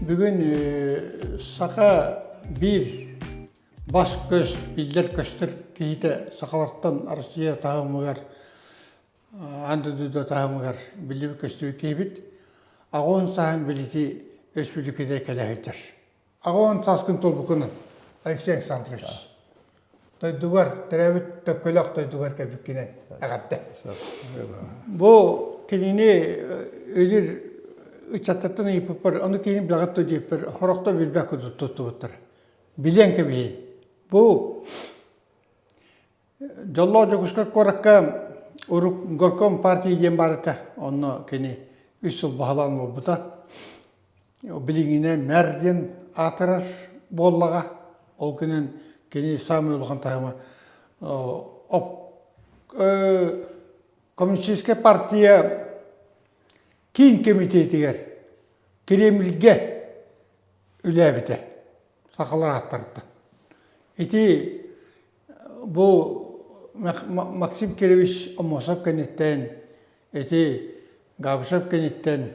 Бүгүн саха биир бас-көс, биллэр-көстөр киһитэ сахалартан Россия таһымыгар, аан дойду таһымыгар биллибит-көстүбүт киһибит. Аҕыон сааһын билити өрөспүүбүлүкэтэ кэлэ сылдьар. Аҕыон сааскын туолбуккунан, Алексей Александрович. Дойдугар, төрөөбүт Төккөлөөх дойдугар кэлбиккинэн эҕэрдэ. Бу кинини өлөр ыччаттартан ыйыппыппар, ону кини билэҕит дуо диэппэр, сорохтор билбэт курдук туттубуттар. Билиэн кэбиһин. Бу Дьоллоох Дьокуускай куоракка урук горком партия диэн баар этэ. Онно кини үс сыл баһылаан буолбута. Билиҥҥинэ мэр диэн аатырар буоллаҕа. Ол гынан кини саамай улахан таһыма Коммунистическай партия киин кэмитиэтигэр Кремльгэ үлээбитэ сахалар ааттарыттан. Ити бу Максим Кирович Аммосов кэнниттэн, ити Габышев кэнниттэн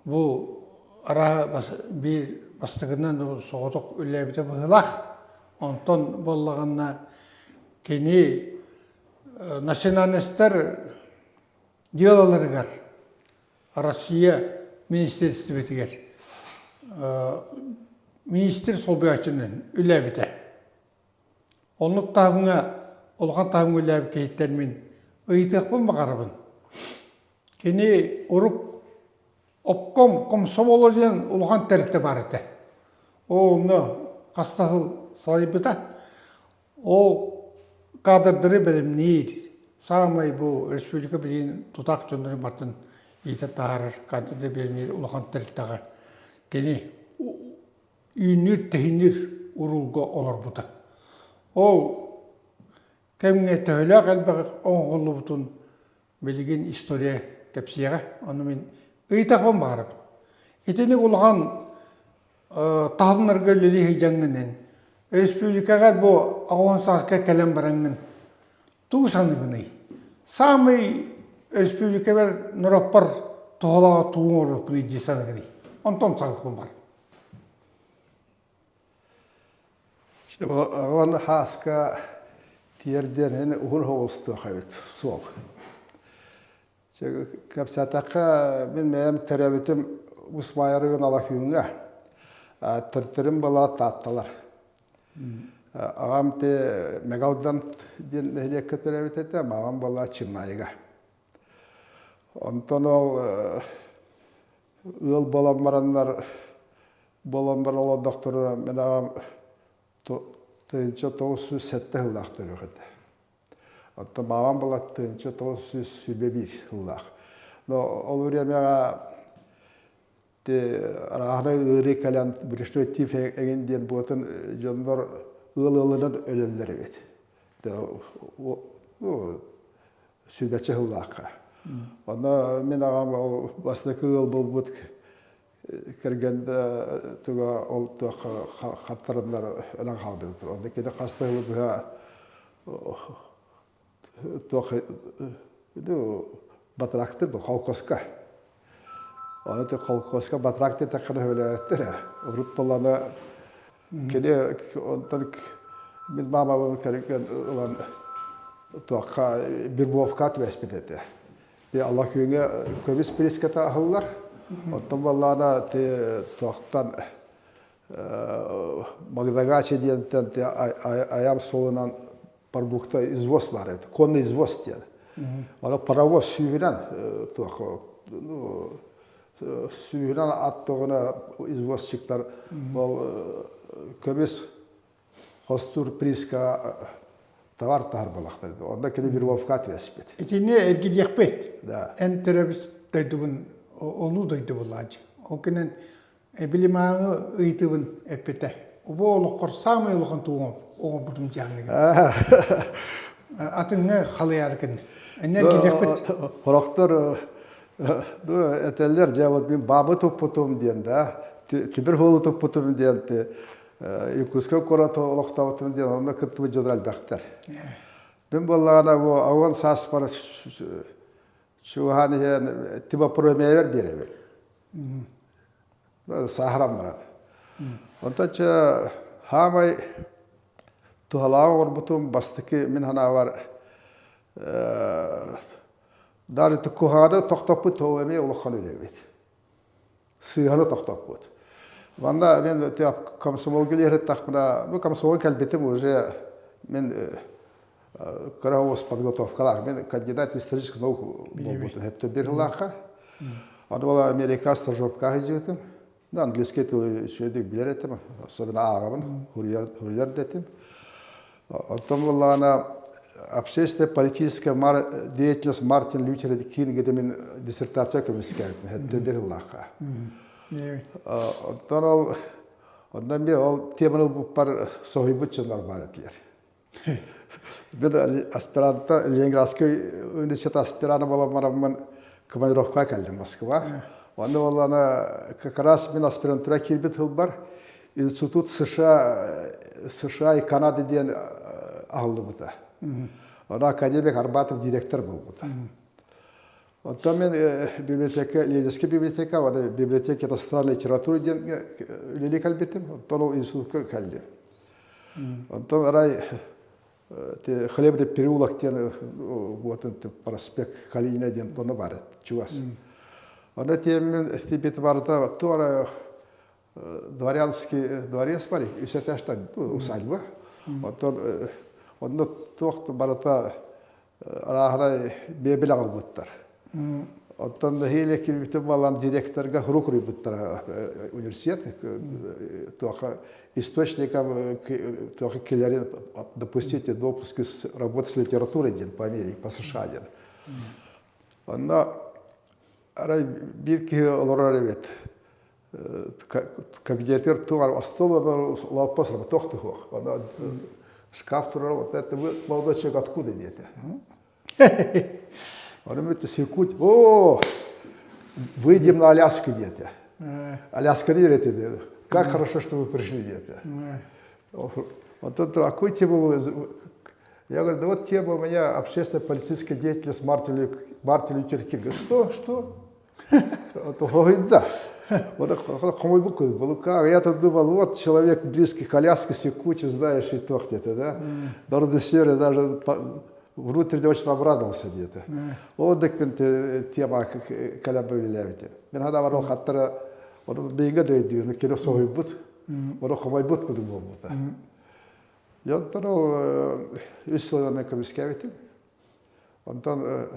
бу арааһа биир бастакынан соҕотох үлэлээбитэ быһыылаах. Онтон буоллаҕына кини национальностар дьыалаларыгар Россия министерствотыгар министр солбуйааччынан үлэлээбитэ. Оннук таһымҥа, улахан таһымҥа үлэлээбит киһиттэн мин ыйытыахпын баҕарабын. Кини урук обком комсомола диэн улахан тэрилтэ баар этэ. Ол онно хас да сыл салайбыта. Ол кадрдары бэлэмниир, саамай бу республика билигин тутаах дьоннорун барытын иитэн таһаарар кадрдары бэлэмниир улахан тэрилтэҕэ кини үүннүүр-тэһинниир уруулга олорбута. Ол кэмҥэ төһөлөөх элбэх оҥоһуллубутун билигин история кэпсиэҕэ. Ону мин ыйытахпын баҕарабын. Итинник улахан таһымнарга үлэлии сылдьаҥҥын республикаҕа бу 80 сааска кэлэн бараҥҥын тугу саныгыный? Саамай республикабар норуоппар туһалааҕа тугу оҥоруохпунуй дии саныгыный? Онтон саҕалыахпын баҕарабын. Оҕон хааска тиэрдиэн уһун соҕустуох эбит суол. Кэпсээтэххэ, мин бэйэм төрөөбүтүм Усмайарыгын Алахүүҥҥэ. Төртөрүм была Таатталар. Аҕам те Мегалдан диэн нэһилиэккэ төрөөбүт этэ, аҕам была Чымнаайыга. Онтон ол ыал буолан бараннар буолан баран олордохторуна мин аҕам 1907 сыллаах төрүөх этэ. Оттон баабам была 1921 сыллаах. Но ол времяҕа арааһынай ыарыы кэлэн брюшной тиф эҥин диэн буотун дьоннор ыал ыалынан өлөллөр эбит. Сүүбэччэ сыллаахха. Онно мин аҕам ол бастакы ыал буолбут кэргэн туга ол туох хаттарыннар өлөн хаалбыт. Онно кини хас да сылы быһа туох батрактыр бу холкоска. Оны те холкоска батрак диэтэххинэ сөбүлээбэттэр. Урут буоллаҕына кини онтон мин маамабын кэргэн ылан туохха Вербовка түбэспит этэ. Алла күҥҥэ көмүс приискэтэ аһыллар. Оттон буоллаҕына ти туохтан Магдагачи диэнтэн ти айар суолунан продукта извоз баар эбит, конный извоз диэн. Аны паровоз сүүһүнэн туох ну сүүһүнэн ат тоҕуна извозчиктар ол көмүс хостуур приискаҕа товар таһар буолахтар. Онно кини вербовка түбэспит. Итини эргилиэхпит. Да. Эн төрөбүт дойдубун улуу дойду булаачы. Ол кэнэн Билимааҥы ыйытыбын эппитэ. Бу олоххор саамай улахан тугу оҥорбутум дьаһаныгын. Атыҥҥа халыйаары кэннэ. Эннер килиэхпит. Хорохтор этэллэр дьэ вот мин баабы туппутум диэн да тимир суолу туппутум диэн Якутскай куорат олохтообутум диэн онно кыттыбыт дьонор элбэхтэр. Мин буоллаҕына бу ауан сааспар чугаһаан иһэн типа промеевер биэрэбин. Сааһыран баран. Онтон чэ хаамай туһалааҕы оҥорбутум бастакы мин санаабар даже куһаҕаны тохтоппут ол эмиэ улахан үлэ эбит. Сыыһаны тохтоппут. Манна мен комсомолга илиэриттахпына, ну комсомол кэлбитим уже мен кыра оҕус подготовкалаах мен кандидат исторических наук буолбутум хэттэ бир сылаахха. Аны буола Америка стажировкаҕа сылдьыбытым. Английский тылы үчүгэйдик билэр этим, особенно ааҕабын, суруйар да этим. Оттон буоллаҕына общественная политическая деятельность Мартин Лютера Кинга мин диссертация көмүскээбитим хэттэ бир сыллаахха. Оттон ол онон мен ол теманы ылбыппар соһуйбут дьоннор баар этилэр. Мен аспиранта Ленинградский университет аспирана буолан бараммын командировкаҕа кэллим Москва. Онно буоллаҕына как раз мин аспирантура киирбит сылбар институт США США и Канады диэн аһыллыбыта. Онно академик Арбатов директор буолбута. Оттон мен библиотека, Ленинская библиотека, библиотека иностранной литературы диэн үлэлии кэлбитим. Оттон ол институтка кэллим. Онтон арай Хлебный переулок диэн вот проспект Калинина диэн тоно бар чугас. Онно тиэммин тибит барыта туора дворянский дворец бар үс этажтан усадьба. Оттон онно туох барыта арааһынай мебель аҕалбыттар. Оттон нэһиилэ киирбитим буолан директорга сурук суруйбуттара университет туоха источником туоха килери допустите допуски работы с литературой диэн по Америке, по США диэн. Онно арай биир киһи олорор эбит кабинетигэр туох остуол лооппос туох туһуох шкаф турар вот это вы молодой человек откуда диэтэ Ону бүттэ Якут, о, выйдем на Аляску диэтэ. Аляска диэтэ. Как хорошо, что вы пришли диэтэ. Вот это, а какую тему вы... Я говорю, да вот тема у меня общественно-политическая деятельность Мартин, Мартин Лютер Кинг. Что? Что? Вот, да. Вот Я-то думал, вот человек близкий к Аляске, с Якутии, знаешь, и то где-то, да. Народосерия даже внутренне очень обрадовался где-то. Ол декпин тема кэлэн үлэлээбитим. Мин хана ол хаттара оны бейге дөйдүүнү кире соһуйбут, оны хомойбут кудук буолбута. Онтон ол үс сылынан көмүскээбитим. Онтон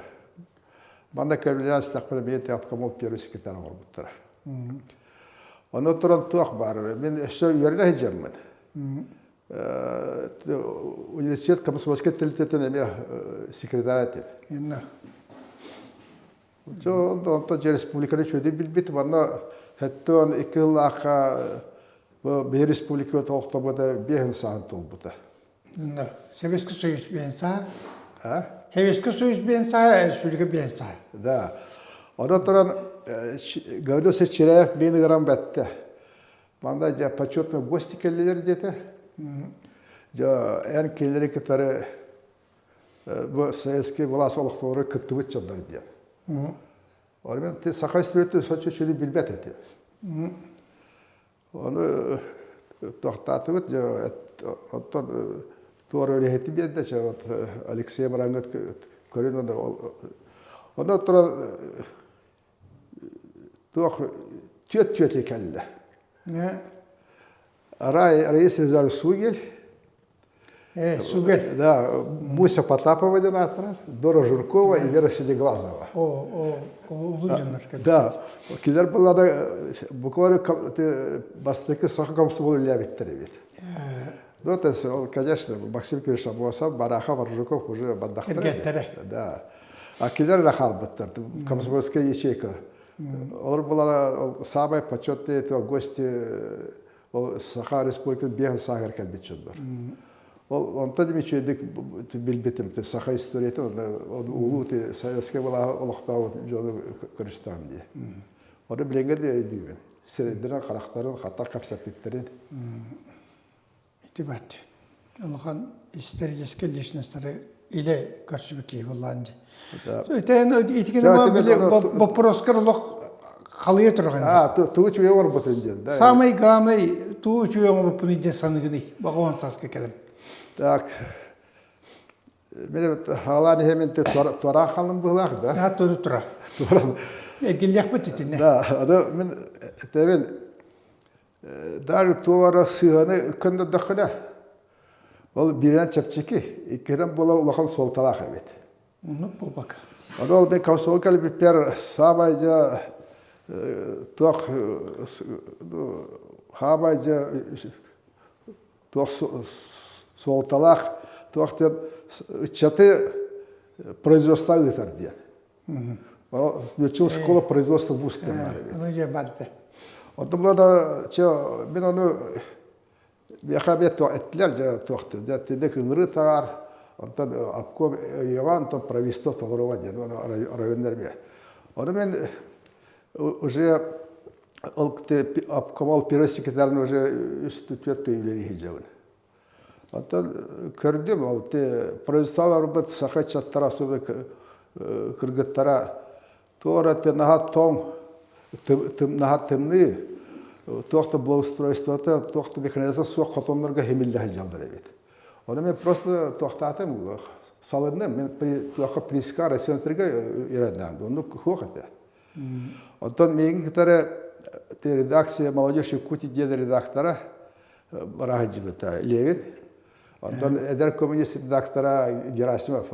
манна кэбилээн истэхпинэ бэйэ обкомол первый секретарь оҥорбуттара. Онно туран туох баар, мин өссө үөрэнэ сылдьаммын. Университет комсомольскай тэрилтэтин эмиэ секретарь этим. Инна. Онтон дьэ республиканы үчүгэйдик билбит. Манна хэттон икки сыллаахха биһи республика олохтоммута биэһин саһан туолбута. Инна. Советский Союз биэн саа. А? Советский Союз биэн саа, республика биэн саа. Да. Онон туран Гаврил Чиряев мин ыгыран бэтте. Манна дьэ почетный гости кэллилэр диэтэ. Дьэ эн кинилэри кытары бу советский власть олохтору кыттыбыт дьоннор диэн. Ол мен саха историята соччо үчүгэй билбэт этим. Ону туохтаатыбыт дьэ оттон туора үлэһити биэрдэ чэ вот Алексей Барангыт көрүн онно туран туох түөт түөтэ кэллэ. Арай Раиса Визаль Сугель. Сугель. Да, Муся Потапова диэн ааттанар, Дора Журкова и Вера Седеглазова. О, о, улуу дьоннор Да, кинилэр буллада буквально бастакы саха комсомол үлэлээбиттэр эбит. Ну, то есть, конечно, Максим Кириллович Амосов, Барахов, Аржуков уже бардахтар. Да. А кинилэр эрэ хаалбыттар, комсомольская ячейка. Олор булара самай почетные гости ол Саха Республикатын биэһин сааһыгар кэлбит дьоннор. Ол онтон үчүгэйдик билбитим саха историята улуу советскай былааһы олохтообут дьону көрүстэҕим дии. Ону билиҥҥэ да өйдүүбүн. Сирэйдэрин, харахтарын хата кэпсэппиттэрин. Ити бат. Улахан историческай личностары илэ көрсүбүт киһи буллаан дии. Итин итикини били вопроскар олох. Халыйа тураҕын А, тугу үчүгэй оҥорбутун диэн. Да. Самый главный тугу үчүгэй оҥорбуппун диэн саныгыный баҕа сааска кэлэн. Так. Мен хаалаан иһэмин туораан халым быһылаах да. На туру тура. Туоран. Эргиллиэхпит итиннэ. Да, аны мин этэбин даже туора сыһыаны көннөрдөххүнэ ол бииринэн чэпчэки, иккиһинэн буола улахан суолталаах эбит. Оннук буолбакка. Ону ол мен комсомол кэлбиппэр саамай дьэ туох хаамай дьэ туох суолталаах туох диэн ыччаты производство ыытар диэн. Ол школа производства вуз диэн баар эбит. Ону дьэ барда. Онтон булана чэ мин ону миэхэ эмиэ эттилэр дьэ туохты дьэ тинник ыҥырыы таҕар онтон обком өйөҕө онтон правительство толоруоҕа диэн ону районнар эмиэ. Ону мин уже ол обкомол первый секретарь уже үс түөрт үлэлии сылдьабын. Оттон көрдүм, ол производстволарбыт саха ыччаттара, особенно кыргыттара туора наһаа тоҥ, наһаа тымныы, туох да благоустройствота, туох да механизация суох хотоннорго химиллэ сылдьаллар эбит. Ону мен просто туохтаатым, салынным, мен туохха приска райцентрга ирэннэм, оннук хуох этэ. Оттон миигин кытары редакция «Молодежь Якутии» диэн редактора бараһыдьыбыта Левин. Оттон эдэр коммунист редактора Герасимов.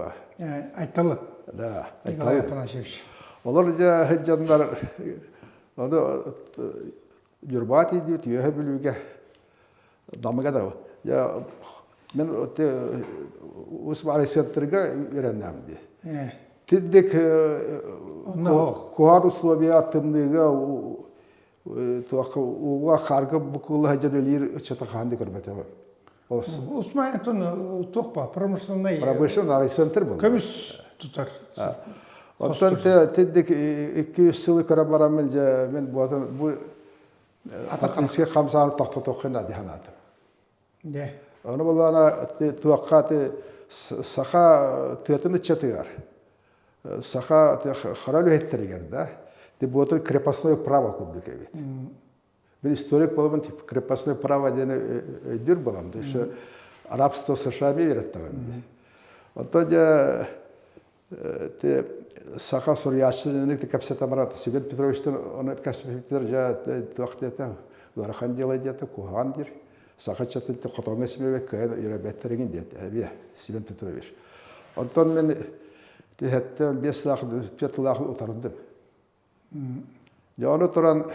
Айталы. Да, Николай Афанасьевич. Олор дьэ сылдьаннар ону Ньурбаҕа тиийдибит, Үөһэ Бүлүүгэ Дамыга да я мен ус центрга үөрэннэм дии. Тиддик куһаар условия тымныыга туохха ууга хаарга букулла сылдьан үлэлиир ыччата хаһан да көрбөтөҕүм. Усмай Антон туох ба промышленный промышленный райцентр был. Көмүс тутар. Оттон тиддик 200 сылы көрө бараммын дьэ мен буотан бу Атахамсыга хамсааны тохтотуохха наада санаатым. Дьэ. Ону буллаана туохха саха тыатын ыччатыгар, саха хара үлэһиттэригэр да, ти буотун крепостное право курдук эбит. Мин историк буоламмын крепостное право диэн өйдүүр буолам. Еще рабство США үөрэттэҕим. Оттон дьэ Те саха суруйааччытын кэпсэтэ барат Семен Петровичтан ону кэпсэппиттэр дьэ туох диэтэ ыарахан дьыала диэтэ куһаҕан диир саха ыччатын хотоҥҥо симэбэт кыайан үөрэбэттэригин диэтэ эбиэ Семен Петрович онтон мин тиһэттэн биэс сылаах түөрт сылаах утардым дьэ ону туран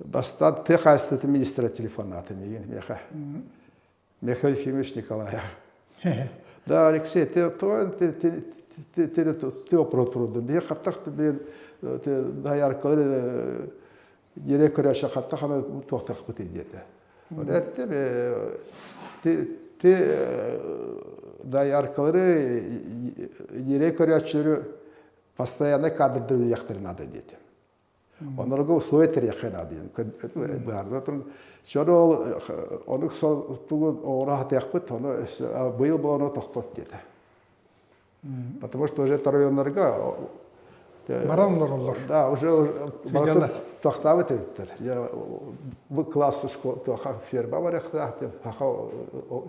бастаан тыа хаһаайыстыбатын министрэ телефоннаата миигин миэхэ Михаил Ефимович Николаев. Да, Алексей, ты то ты ты ты ты ты опротурдун. Биһи хаттах би даяркалары ере көрөшө хаттах ана туохтахпыт диэтэ. Эттем ты ты даяркалары ере көрөччүлөрү постоянно кадрдар үлэхтэрин надо диэтэ. Онорго условия тэрийэххэ наада диэн быһаарда туран Чоро ол ону сол тугу оҕоро хатыахпыт ону быйыл буолан тохтот диэтэ. Потому что уже районнарга баран олороллор. Да, уже тохтаабыт эбиттэр. Я бу класс туоха ферма барыахтаах диэн хаха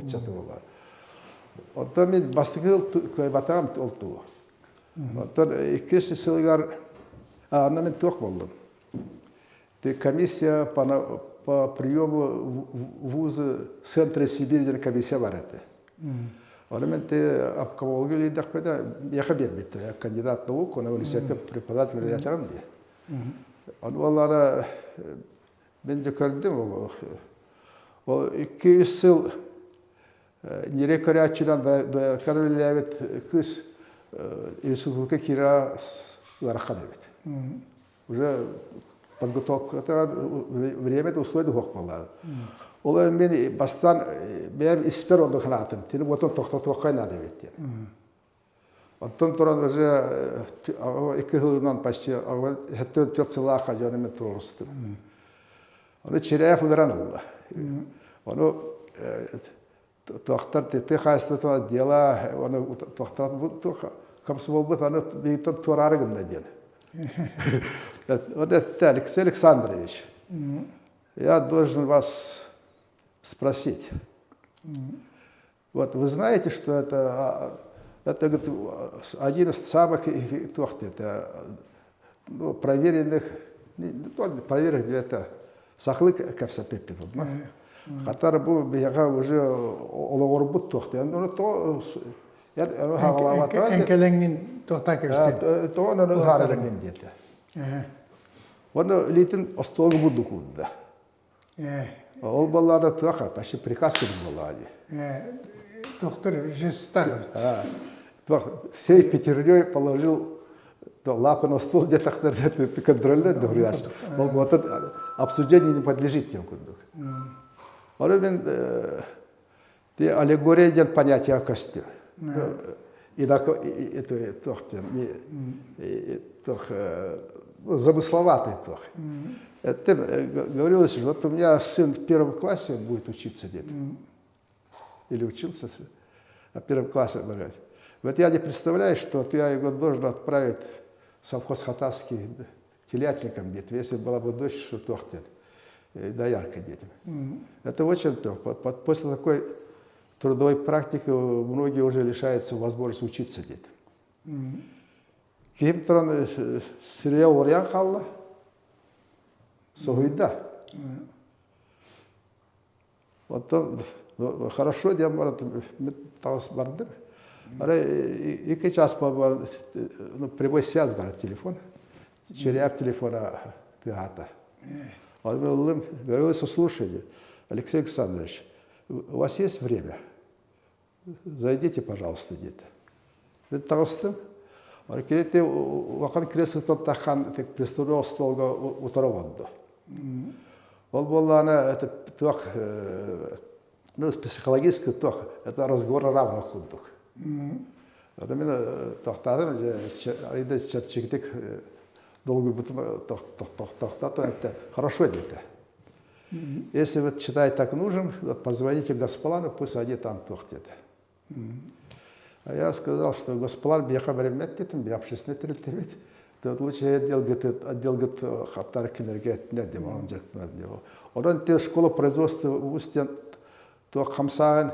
ыччаты буолар. Оттон мин бастакы кыайбатаҕым ол тугу. Оттон иккис сылыгар анна мин туох буоллум. Комиссия по, по приему вузы Центра Сибири диэн комиссия бар этэ. Оны мен те обкомолга үлэлээтэхпинэ миэхэ биэрбиттэрэ кандидат наук, оны университетка преподаватель үлэлээтэҕим дии. Оны буоллаҕына мен дьэ көрдүм ол ол 2-3 сыл Ньирэй көрөөччүнэн дояркар үлэлээбит кыыс институтка киирэ ыарахан эбит. Уже подготовкатыгар время условия суох буоллар. Ол мен бастаан бэйэм испэр онно санаатым. Тини уотун тохтотуохха наада эбит диэн. Оттон туран уже икки сылынан почти 74 сыллаахха дьону мен туруорустум. Ону Чиряев ыҥыран ылла. Ону туохтар тыа хаһаайыстыбатын отдела ону туохтар комсомолбут аны биһиттэн туораары гынна диэн. Вот это Алексей Александрович, я должен вас спросить. Вот вы знаете, что это, это говорит, один из самых это, ну, проверенных, не только проверенных где-то, сахалыы кэпсэппиппит Хатар бу биһиэхэ уже олоҕурбут туох диэн ону то Эҥкэлэҥҥин туохтаа кэбистин. Тоҕо ону ыһаарарыҥын диэтэ. Уонна илиитин остуолга бурдук уурда. Ол баллаада туох почти приказ курдук буоллаҕа дии. Доктор жестах. Всей пятерней положил лапы на стол диэтэхтэр контроллер дуруйач. Ол вот обсуждение не подлежит тем курдук. Ону мен ти аллегория диэн понятие көстү. Это туох туох замысловатый туох. Это говорилось, что вот у меня сын в первом классе будет учиться где-то. Или учился, а в первом классе, говорят. Вот я не представляю, что вот я его должен отправить в совхоз Хатасский телятником где-то, если была бы дочь, что туох доярка детям. Это очень плохо. После такой трудовой практики многие уже лишаются возможности учиться где-то. Киһим туран сирэйэ уларыйан хаалла. Соһуйда. Оттон хорошо диэн баран таҕыс бардым. Арай икки час ну, прямой связь бар телефон. Черяев телефона тыаһаата. Он говорил, говорю, слушайте, Алексей Александрович, у вас есть время? Зайдите, пожалуйста, диэтэ. Мин таҕыстым. Кини улахан креслоттан таххан престолу остуолга утары олордо. Ол буоллаҕына это туох ну, психологически туох это разговор о равных курдук. Это мен тохтаатым арыйда чэпчэкитик долгуйбутум тохтоото это хорошо диэтэ. Если вот считаете так нужен, позвоните Госплану, пусть они там туох диэтэ. А я сказал, что Госплан биэхэ бэриммэт диэтим, би общественный тэрилтэбит. Вот лучше отдел, говорит, отдел, говорит, хаттар кинерге этинер диэн онон дьарыктанар диэн. Онон те школа производства устен туох хамсааһын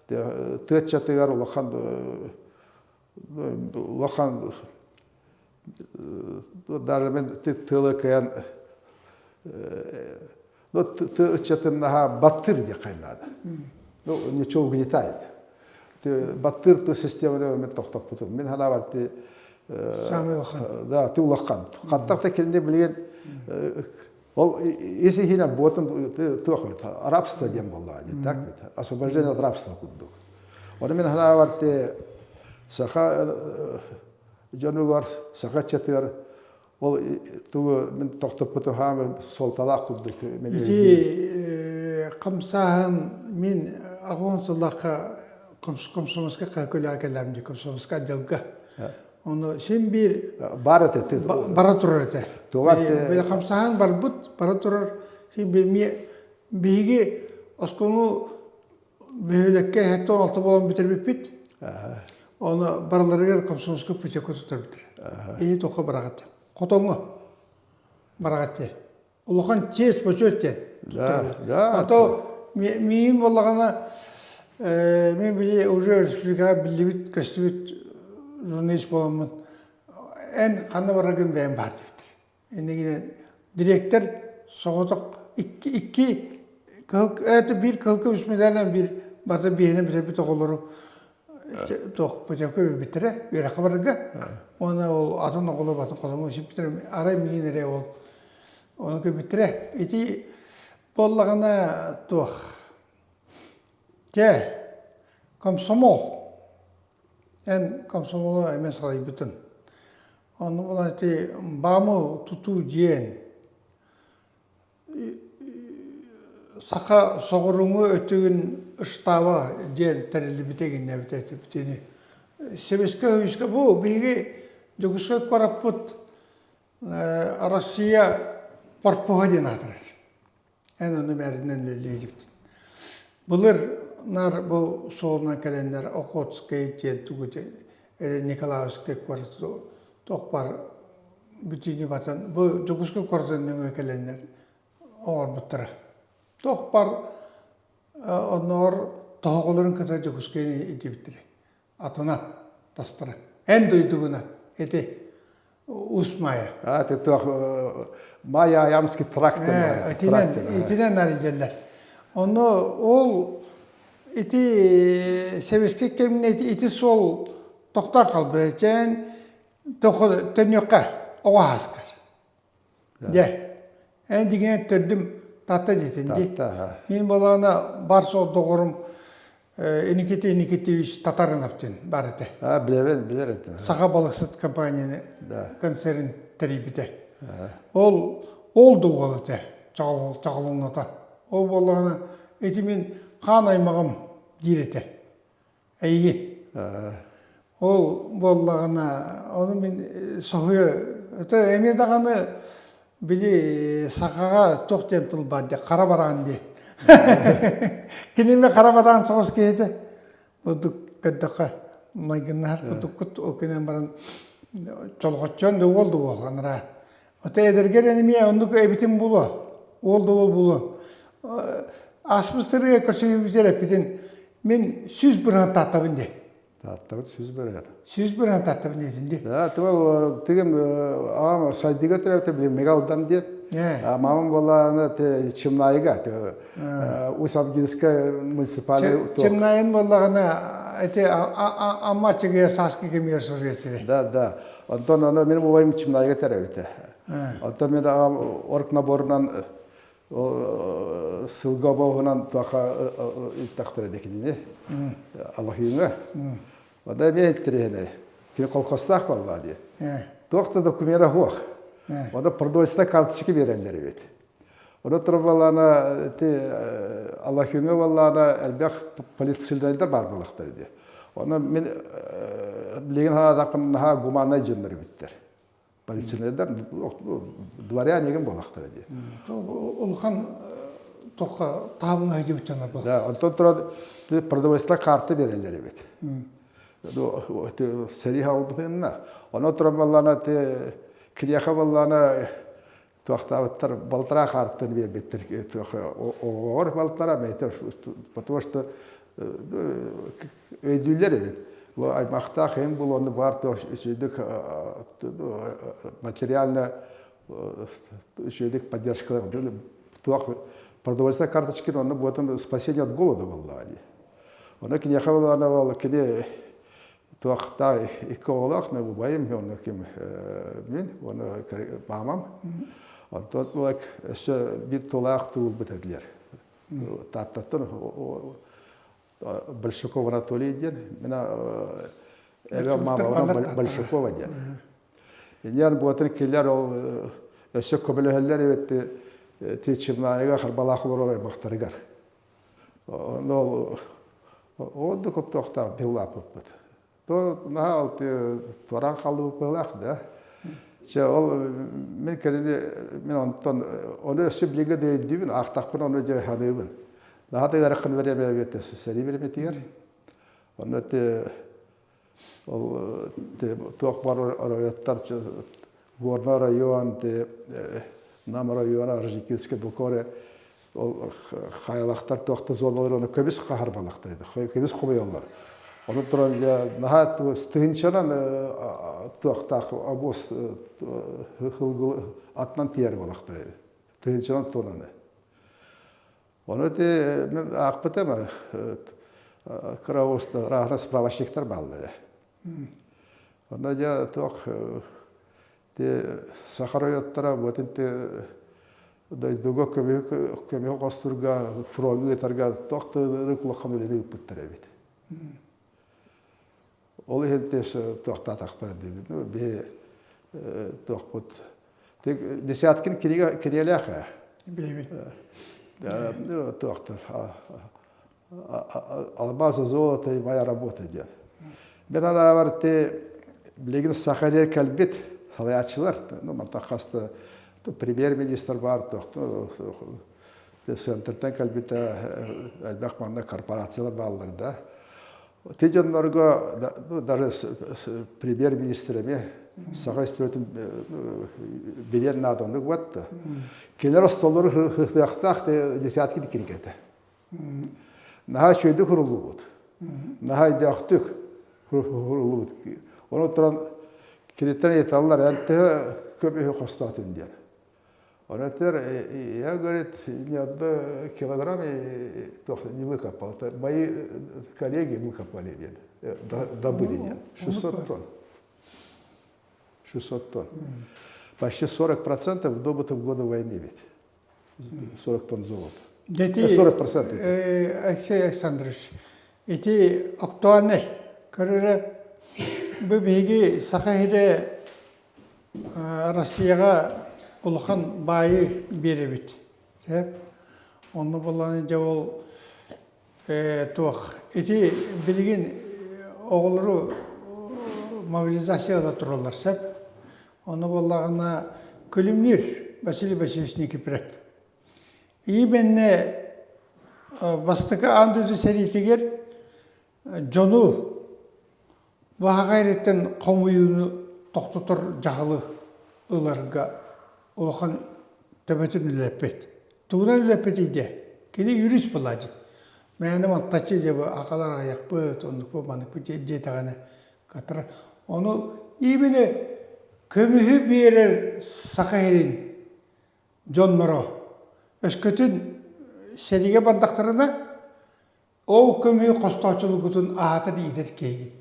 тыа чатыгар улахан улахан даже мен тылы кыйан ну ты ыччатын наһаа баттыр диэххэ наада. Ну ничего угнетает. Баттыр ту системаны мен тохтоппутум. Мин ханаабар ти Самый улахан. Да, ты улахан. Хаттах та кинини билигин ол ис иһинэн буотун туох бит рабство диэн буоллаҕа дии так бит освобождение от рабства курдук. Оны мин ханаабар ти саха дьонугар саха ыччатыгар ол тугу мин тохтоппутум хаамы суолталаах курдук Ити хамсааһын мин аҕыс сыллаахха комсомольскай хаһыакка кэллэм дии комсомольскай отделга. Ону син биир бар этэ бара турар этэ. Били хамсааһын барбыт, бара турар. Син биир биһиги оскуоланы бөһүөлэккэ 76 буолан бүтэрбиппит. Ону барыларыгар комсомольскай путевка туттарбыттара. Иһи тоққа бараҕат. Хотоҥҥо бараҕат диэн. Улахан честь, почет диэн туттарыллар. А то миин буоллаҕына мин били уже республикаҕа биллибит, көстүбүт журналист буоламмын эн ханна бараргын бэйэм баар диэбиттэр. Иннигинэн дириэктэр соҕотох икки икки кыһыл это биир кыһыл көмүс медалынан биир барыта биэһинэн бүтэрбит оҕолору туох путевка биэрбиттэрэ үөрэххэ барарга уонна ол атын оҕолор батын хотоҥҥо сиппиттэрэ арай миин эрэ ол ону көрбүттэрэ ити буоллаҕына туох чэ комсомол эн комсомолу эмиэ салайбытын Ону була ити БАМы тутуу диэн саха соҕурууҥу өттүгүн штаба диэн тэриллибитэ гиннэбит этибитини Сэбиэскэй Союзка бу биһиги Дьокуускай куораппыт Россия парпоһа диэн аатырар. Эн ону мээринэн үлэлиирбит. Былыр наар бу суолунан кэлэннэр Охотскай диэн тугу Николаевскай куорат туох баар бүтүүнү батан бу Дьокуускай куоратын нөҥүө кэлэннэр оҥорбуттара. Туох бар оннооҕор тоһоҕолорун кытта Дьокуускайы илдьибиттэрэ. Атынан тастара. Эн дойдугуна ити Уус Маайа. А, это туох Майя Аямский тракт. Итинэн, итинэн арыйдаллар. Ону ол ити сэбиэскэй кэмҥэ ити суол тохтоон хаалбыта. Чээн төннүөххэ оҕо ааскар. Дьэ, эн дьиҥинэн төрдүм Таатта диэтин дии. Мин буолаҕына бар суол доҕорум Никита Никитевич Татаринов диэн баар этэ. А, билэбин, билэр этим. Саха балыксыт компанияны концерын тэрийбитэ. Ол ол да уол этэ, чаҕылыҥната. Ол буоллаҕына ити мин хаан аймаҕым диир этэ. Эйигин. Ол буоллаҕына, ону мин соһуйа, это эмиэ даҕаны били сахаҕа туох диэн тыл баар диэ, хара бараан диэн. Кини эмиэ хара бараан соҕус киһитэ. Курдук көрдөххө майгыннаһар курдуккут ол гынан баран чолҕоччуон да уол да уол анараа. Ото эдэргэр эмиэ оннук эбитин булуо, уол да уол булуо. Ааспыт сырыыга көрсүһүүбүтүгэр эппитин мин 100% тааттабын диэн. Тааттабыт 100%. 100% тааттабын диэтин дии. Да, това тыгым аҕам сайдыга төрөөбүтэ били Мегалдан диэн. Мамам буоллаҕына Чымнаайыга Усть-Абгинская муниципальный Чымнаайын буоллаҕына эти Амма Аччыгыйа сааскы кэмигэр суруйар сирэ. Да, да. Онтон аны мин убайым Чымнаайга төрөөбүтэ. Онтон мин аҕам оргнаборунан сылга обоһунан туоха ыыттахтара декинини Аллахыыҥа. Ода эмиэ интэриэһинэй. Кини колхозтаах буоллаа дии. Туох да документа суох. Ода продовольственная карточка биэрэллэр эбит. Ону турбалаана ити Аллахыыҥа буоллаана элбэх полицейдар баар буолахтар дии. Оны мин билигин хараадахпын наһаа гуманнай дьоннор эбиттэр. Полицейдар дворяне еген буолахтара дии. Улахан тоққа таабыңа сылдьыбыт дьоннор Да, онтон туран продовольственная карта береллер эбит. Сэрии хаалбытынна. Онон туран баллана киниэхэ баллана туохтаабыттар балтараа хаартан биэрбиттэр оҕоҕор балтараа метр потому что өйдүүллэр эбит бу аймахтаах эҥ булуону баар үчүгдүк материально үчүгдүк поддержка туох продовольственная карточка онно буотун спасение от голода буоллаҕа дии ону киниэхэ буоллаҕына кини Туохтаах икки оҕолоох, убайым уонна ким мин уонна маамам. Онтон өссө биир тулаах туулбут этилэр. Тааттаттан Большаков Анатолий диэн, мин эбэм маамабынан Большакова диэн. Иньян буотун килер ол өссө көмөлөһөллөр эбит ти Чимнаайыга Харбалаах олорор аймахтарыгар. Ол ордук оттуохтаах быһыылааппыппыт. То наһаа ол туораан хааллыбыт быһыылаах да. Чэ ол мин кэлини мин онтон ону өссө билиҥҥэ да өйдүүбүн, аахтахпына ону дьэ саныыбын. Наһаа да ыарахан бириэмэ сэрии бириэмэтигэр. Онно те ол туох бар оройуоттар Горный район, Нам района, Рождекинский Букоре ол хайалахтар туох да зоналар ону көбүс хаһарбалахтар edi, көбүс хомуйаллар. Ону туран наһаа тыһынчанан туохтаах обоз атынан тиэр балахтар edi. Тыһынчанан туонаны. Ону ити мен аахпытым кыра оста раһына справочниктар бааллар. Онно дьэ туох ти саха райоттара буотин ти дойдуга көмүһү көмүһү хостурга фроҥҥа ыытарга туох да ырык улахан үлэни ыыппыттар эбит. Ол иһин туохтаатахтара диибит. Ну, биһи туохпут Десяткин кинигэ кинигэлээх ээ. Билэбин. Туохта алмаз золото и моя работа диэн. Мен анаабар ти билигин саха диэн кэлбит салайааччылар, ну мантан хаста премьер-министр баар туохту центртэн кэлбитэ элбэх манна корпорациялар бааллар да. Ти дьоннорго даже премьер-министр эмиэ саха историятын билиэн наада оннук буотта. Кинилэр остоллору ыһыахтаах десятки кинигэтэ. Наһаа үчүгэйдик хуруллубут. Наһаа өйдөөхтүк хуруллубут. Ону туран киниттэн ыйыталлар эн төһө көмүһү хостоотун диэн. Он этэр, я, говорит, ни одно килограмм не выкопал. Это мои коллеги выкопали диэн, добыли диэн. 600 тонн. 600 тонн. Почти 40% добыто в годы войны ведь. 40 тонн золота. Дети, 40%. Алексей Александрович, ити актуальный көрөрө бу биһиги Саха сирэ Россияҕа улахан баайы биэрэбит. Сөп. Онно буоллаҕына дьэ ол туох ити билигин оҕолору мобилизация ыла тураллар сөп. Ону буоллаҕына Күлүмнүүр Василий Васильевич Никифоров. Именно бастакы аан дойду сэриитигэр дьону баһаҕа эриттэн хомуйууну тохтотор дьаһалы ыларга улахан төбөтүн үлэлэппит. Тугунан үлэлэппитий диэ? Кини юрист буолла дии. Мээнэ мантаччы дьэ бу акалар аҕыйахпыт, оннукпут, манныкпыт диэтэҕинэ катара. Ону именно көмүһү биэрэр Саха сирин дьонноро өскөтүн сэриигэ бардахтарына Ол көмүһү хостооччулуккутун аһатар иитэр киһигит.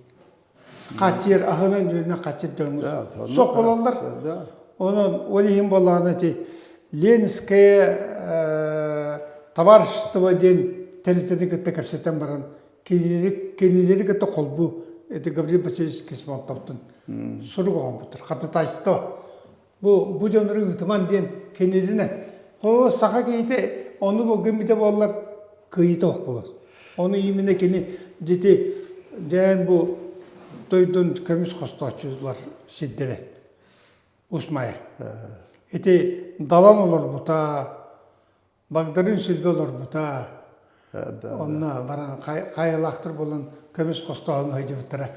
Хааччыйар аһынан-үөлүнэн хааччыйар дьоҥҥут суох буолаллар. Онон ол иһин буоллаҕына ити Ленское товарищество диэн тэрилтэни кытта кэпсэтэн баран кинилэри, кинилэри кытта холбуу это Гаврил Васильевич Космонавтовтан сурук оҥорбуттар. Ходатайство. Бу, бу дьоннору ыытыман диэн кинилинэ. Холобур, саха киһитэ оннук гыммыта буоллар кыайыыта ох буолар. Ону именно кини дьити дьээн бу дойдун көмүс хостооччулар сирдэрэ Усмая. Ити далан олорбута, Багдарыын Сүлбэ олорбута. Онно баран хайалаахтар буолан көмүс хостооһуҥҥа сылдьыбыттара.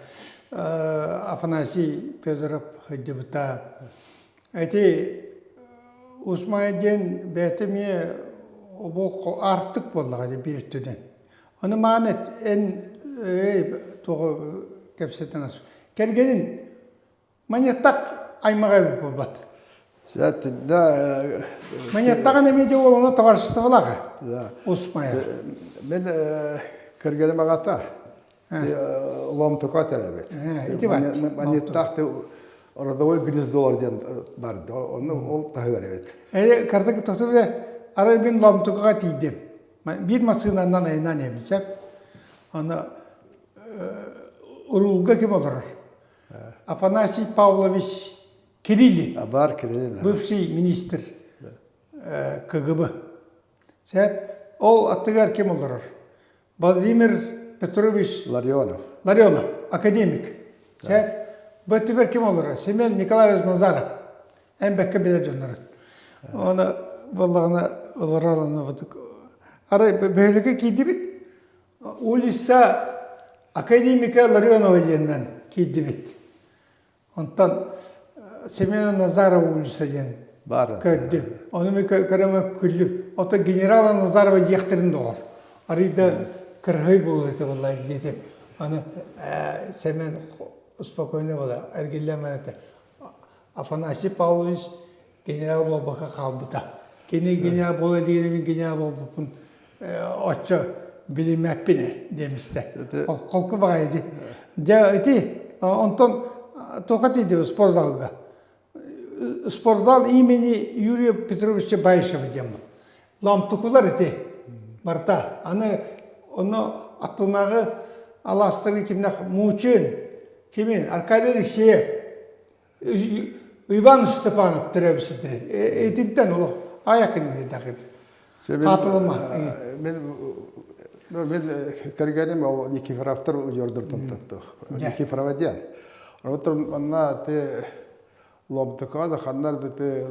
Афанасий Федоров сылдьыбыта. Ити Усмай диэн бэйэтэ эмиэ обо аартык буоллаҕа дии биир өттүнэн. Ону маан эн туоҕу кэпсэтэн ас. Кэргэнин Маньяттах аймаҕа эбит буолбат. Да. Маньяттаҕын эмиэ де ол ону товариществолаах. Да. Усмая. Мен кэргэним аҕата Ломтука төрөөбүт. Ити бар. Маньяттаах родовой гнездолар диэн барды. Оны ол таһыгар эбит. Э картык тосу биле арай мин Ломтукаға тиийдим. Биир массыынанан айынан эбит. Аны уруулга ким олорор? Афанасий Павлович Кириллин, Абар Кириллин, бывший министр КГБ. Сәп, ол аттыгар ким олорор? Владимир Петрович Ларионов. Ларионов, академик. Сәп, бөттүгэр ким олорор? Семен Николаевич Назаров. Эн бэккэ билэр дьоннорун. Оны буоллаҕына олорор аны Арай бөһүөлэккэ киирдибит. Улица академика Ларионова диэнинэн киирдибит. Онтон Семена Назарова улица диэн көрдүм. Ону мен көрөмө күллүм. Ото генерала Назарова диэхтэрин доҕор. Арыйда кырһый буолуо этэ буолла диэтим. Аны Семен спокойно буола эргиллэмэн этэ. Афанасий Павлович генерал буолбакка хаалбыта. Кини генерал буола илигинэ мин генерал буолбуппун оччо билиммэппин ээ диэмистэ. Холку баҕайы дии. Дьэ ити онтон туохха тиийдибит спортзалга. Спортзал имени Юрия Петровича Баишева диэн Ламтукулар ити барыта. Аны ону аттынааҕы алаастары кимнэх Мучин, кимин Аркадий Алексеев Иван Степанов төрөөбүт сирдэрэ. Итинтэн олох аякын эбит. Хаатылыма. Мен мен кэргэним ол Никифоровтар удьуордуртан таттых. Никифорова диэн. Отор манна те Ломтукова да ханнар да те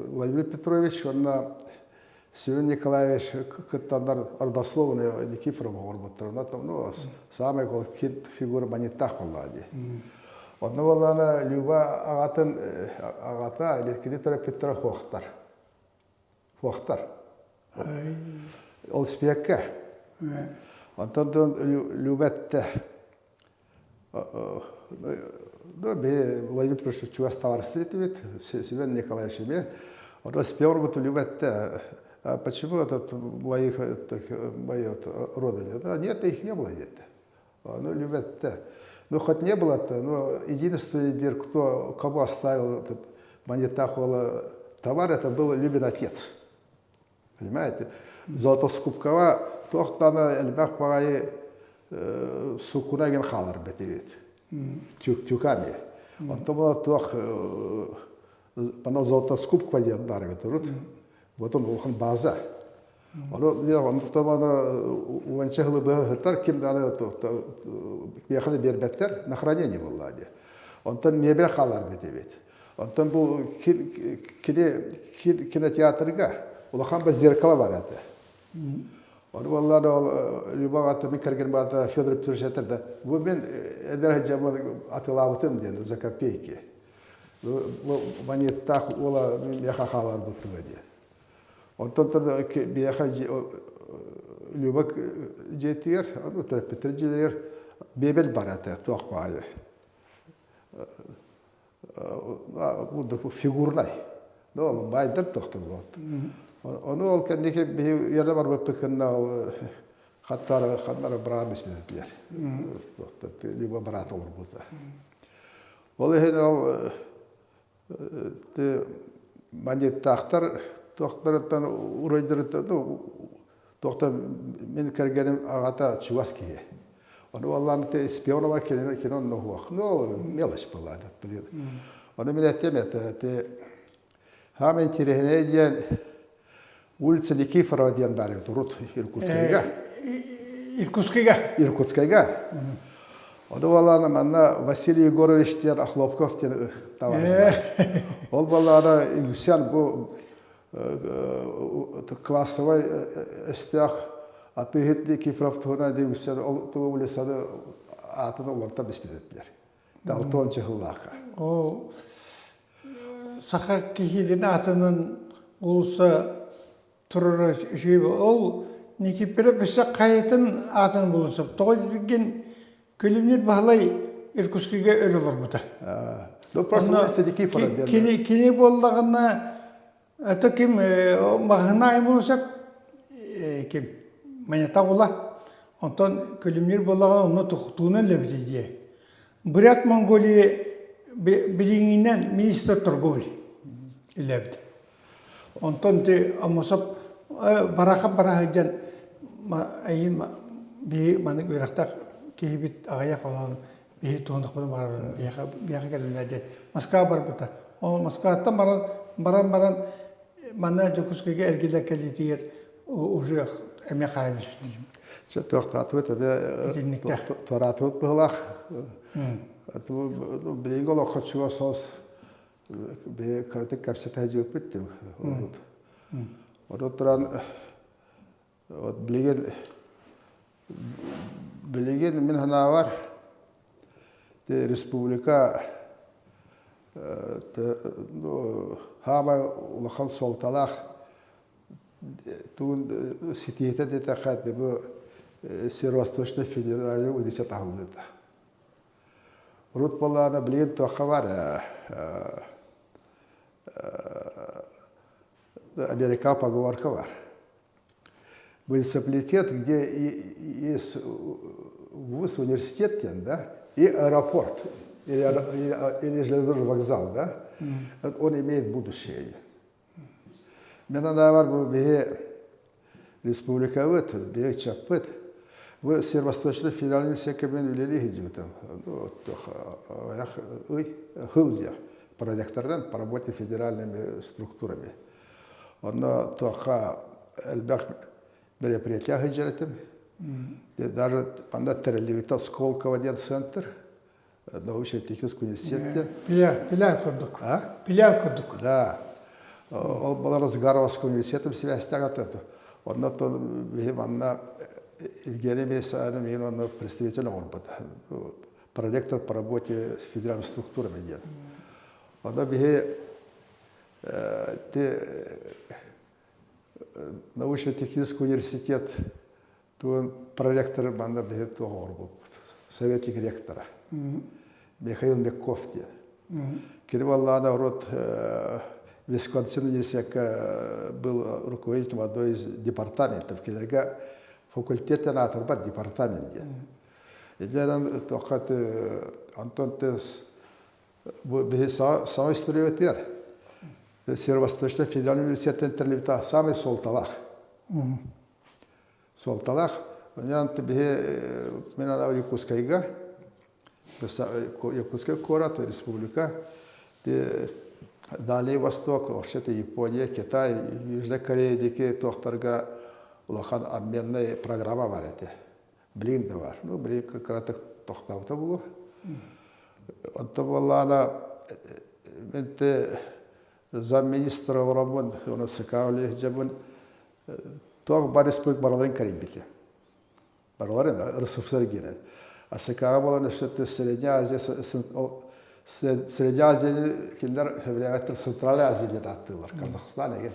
Владимир Петрович онна Семен Николаевич кыттаннар родословный Никифорова оҥорбуттар. Ну, самый фигура маньяктаах буоллаҕа дии. Онно буоллаҕына Люба аҕатын аҕата или кини төрөппүттэрэ хуохтар. Хуохтар. Ол спиэккэ. Онтон Люба эттэ Ну, Владимир Петрович чугас товарищ этибит, Семен Николаевич эмиэ. Онно спер Люба эттэ, почему этот моих, мои вот рода нет? А нет, их не было где-то. Ну, Люба эттэ. Ну, хоть не было-то, но единственный, кто, кого оставил этот монетахула товар, это был Любин отец. Понимаете? Золотоскупкаҕа туох даҕаны элбэх баҕайы суккуна игин хаалар бэтибит. Тюками. Онто була туох мана золотоскупка диэн баар эбит урут. Потом улахан база. Ону онтон уонча сылы быһа сытар ким даҕаны миэхэ да биэрбэттэр на хранение буолла дии. Онтон мебель хаалар бэтибит. Оттон бу кини кинотеатрга улахан ба зеркало бар этэ. Ону буоллар ол Люба аттаны кэргэн баата Федор Петрович этэр да бу мен эдэр дьаммын атылаабытым диэн за копейки. Бу монеттаах уола миэхэ хааларбыттыга диэн. Онтон биэхэ Люба дьиэтигэр, төрөппүттэр дьиэлэригэр мебель бар этэ, туох баайы. Фигурнай. Ну, байдар тохтор буолт. Ону ол кэнники биһи үөрэ барбыппыт кынна ол хаттара ханнара быраан бисмэтилэр. Люба брат олорбута. Ол иһин ол маньяктаахтар туохтарыттан урайдарыттан Туохта мин кэргэним аҕата чугас киһи. Ону буоллаан Спионова кинини кини онно уһуох. Ну, мелочь была этот, блин. Ону мин этиэм это, ты хаам интириэһинэй диэн улица Никифорова диэн баар эбит урут Иркутскайга. Иркутскайга? Иркутскайга. Ону буоллаана манна Василий Егорович диэн Охлопков диэн товарищ бар. Ол буоллаана үгүсүн бу классовай өстөөх атыыһыт Никифоров туһунан диэн ол тугу улицаны аатын олорто биспит этилэр. Алтон чыһыллаахха. Ол саха киһитин аатынан уулусса турара үчүгэй ол Никифоров өссө хайатын аатын булун сөп. Тоҕо диэтигин Күлүмнүүр Баһылай Иркутскайга өр олорбута. Ну, просто Никифоров диэн. Кини, кини буоллаҕына, это ким маҕаһына айымылы сөп ким Манята ула. Онтон Күлүмнүүр буоллаҕына онно тохтуунан лэбити дии. Бурят Монголии билиҥҥинэн министр торговли үлэбит. Онтон ити Аммосов бараха бара сылдьан эйин биһи маннык үөрэхтээх киһибит аҕыйах онон биһи туһунахпын барарын биһиэхэ биһиэхэ кэлэллэр диэн Москва барбыта. Ол Москваттан баран баран баран манна Дьокуускайга эргиллэн кэлиитигэр уже эмиэ хаайан испиттэр. Чэ туохтаатыбыт эмиэ туораатыбыт быһылаах. Билиҥҥи олоххо чугас соҕус Биһи кыратык кэпсэтэ сылдьыбыппыт дии урут. Урут туран вот билигин билигин мин санаабар республика хаамай улахан суолталаах тугун ситиһитэ диэтэххэ бу Северо-Восточный федеральный университет аһыллыыта. Урут буоллаҕына билигин туохха баар Америка поговорка бар. Муниципалитет, где есть вуз, университет, да, и аэропорт, или, или железнодорожный вокзал, да, он имеет будущее. Мен анаабар бу биһи республикабыт, биһи ыччаппыт бу Северо-Восточный федеральный университекка мен үлэлии сылдьыбытым. Ый, хыл диэх проректорынан по работе федеральными структурами. Онно туохха элбэх мероприятия сылдьар этим. Даже анда тэриллибитэ Сколково диэн центр, научно-технический университет. Филиал, филиал курдук. Филиал курдук. Да. Ол балар Сгаровскай университетом сибээстээх этэ. Онно биһи манна Евгений Мессаанов миигин онно представитель оҥорбута. Проректор по работе с федеральными структурами диэн. Онно биһи научно-технический университет туон проректор манна биһи туох оҥорбуппут. Советник ректора. Михаил Мягков диэн. Кини буоллаҕына урут Висконсин университекка был руководителем одной из департаментов. Кинилэргэ факультет аатырбат департамент диэн. Итинэн туохха Антон бу биһи саҥа история Северо-Восточный федеральный университеттен тэриллибитэ самый суолталаах. Суолталаах. Онон биһи мен ана Якутскайга Якутскай куорат, республика, Дальний Восток, вообще-то Япония, Китай, Южная Корея диэки туохтарга улахан обменная программа бар этэ. Блин да бар. Ну, блин кыратык тохтообута буолуо. Онто буоллаҕына мен замминистр олороммун, оны СК үлэһитжабын туох бар республика бараларын кэрийбитэ. Бараларын РСФСР киирэн. А СК-ҕа буолан өссө Средняя Азия Средняя Азияны кинилэр сөбүлээбэттэр Центральная Азия диэн ааттыыллар, Казахстан эгин.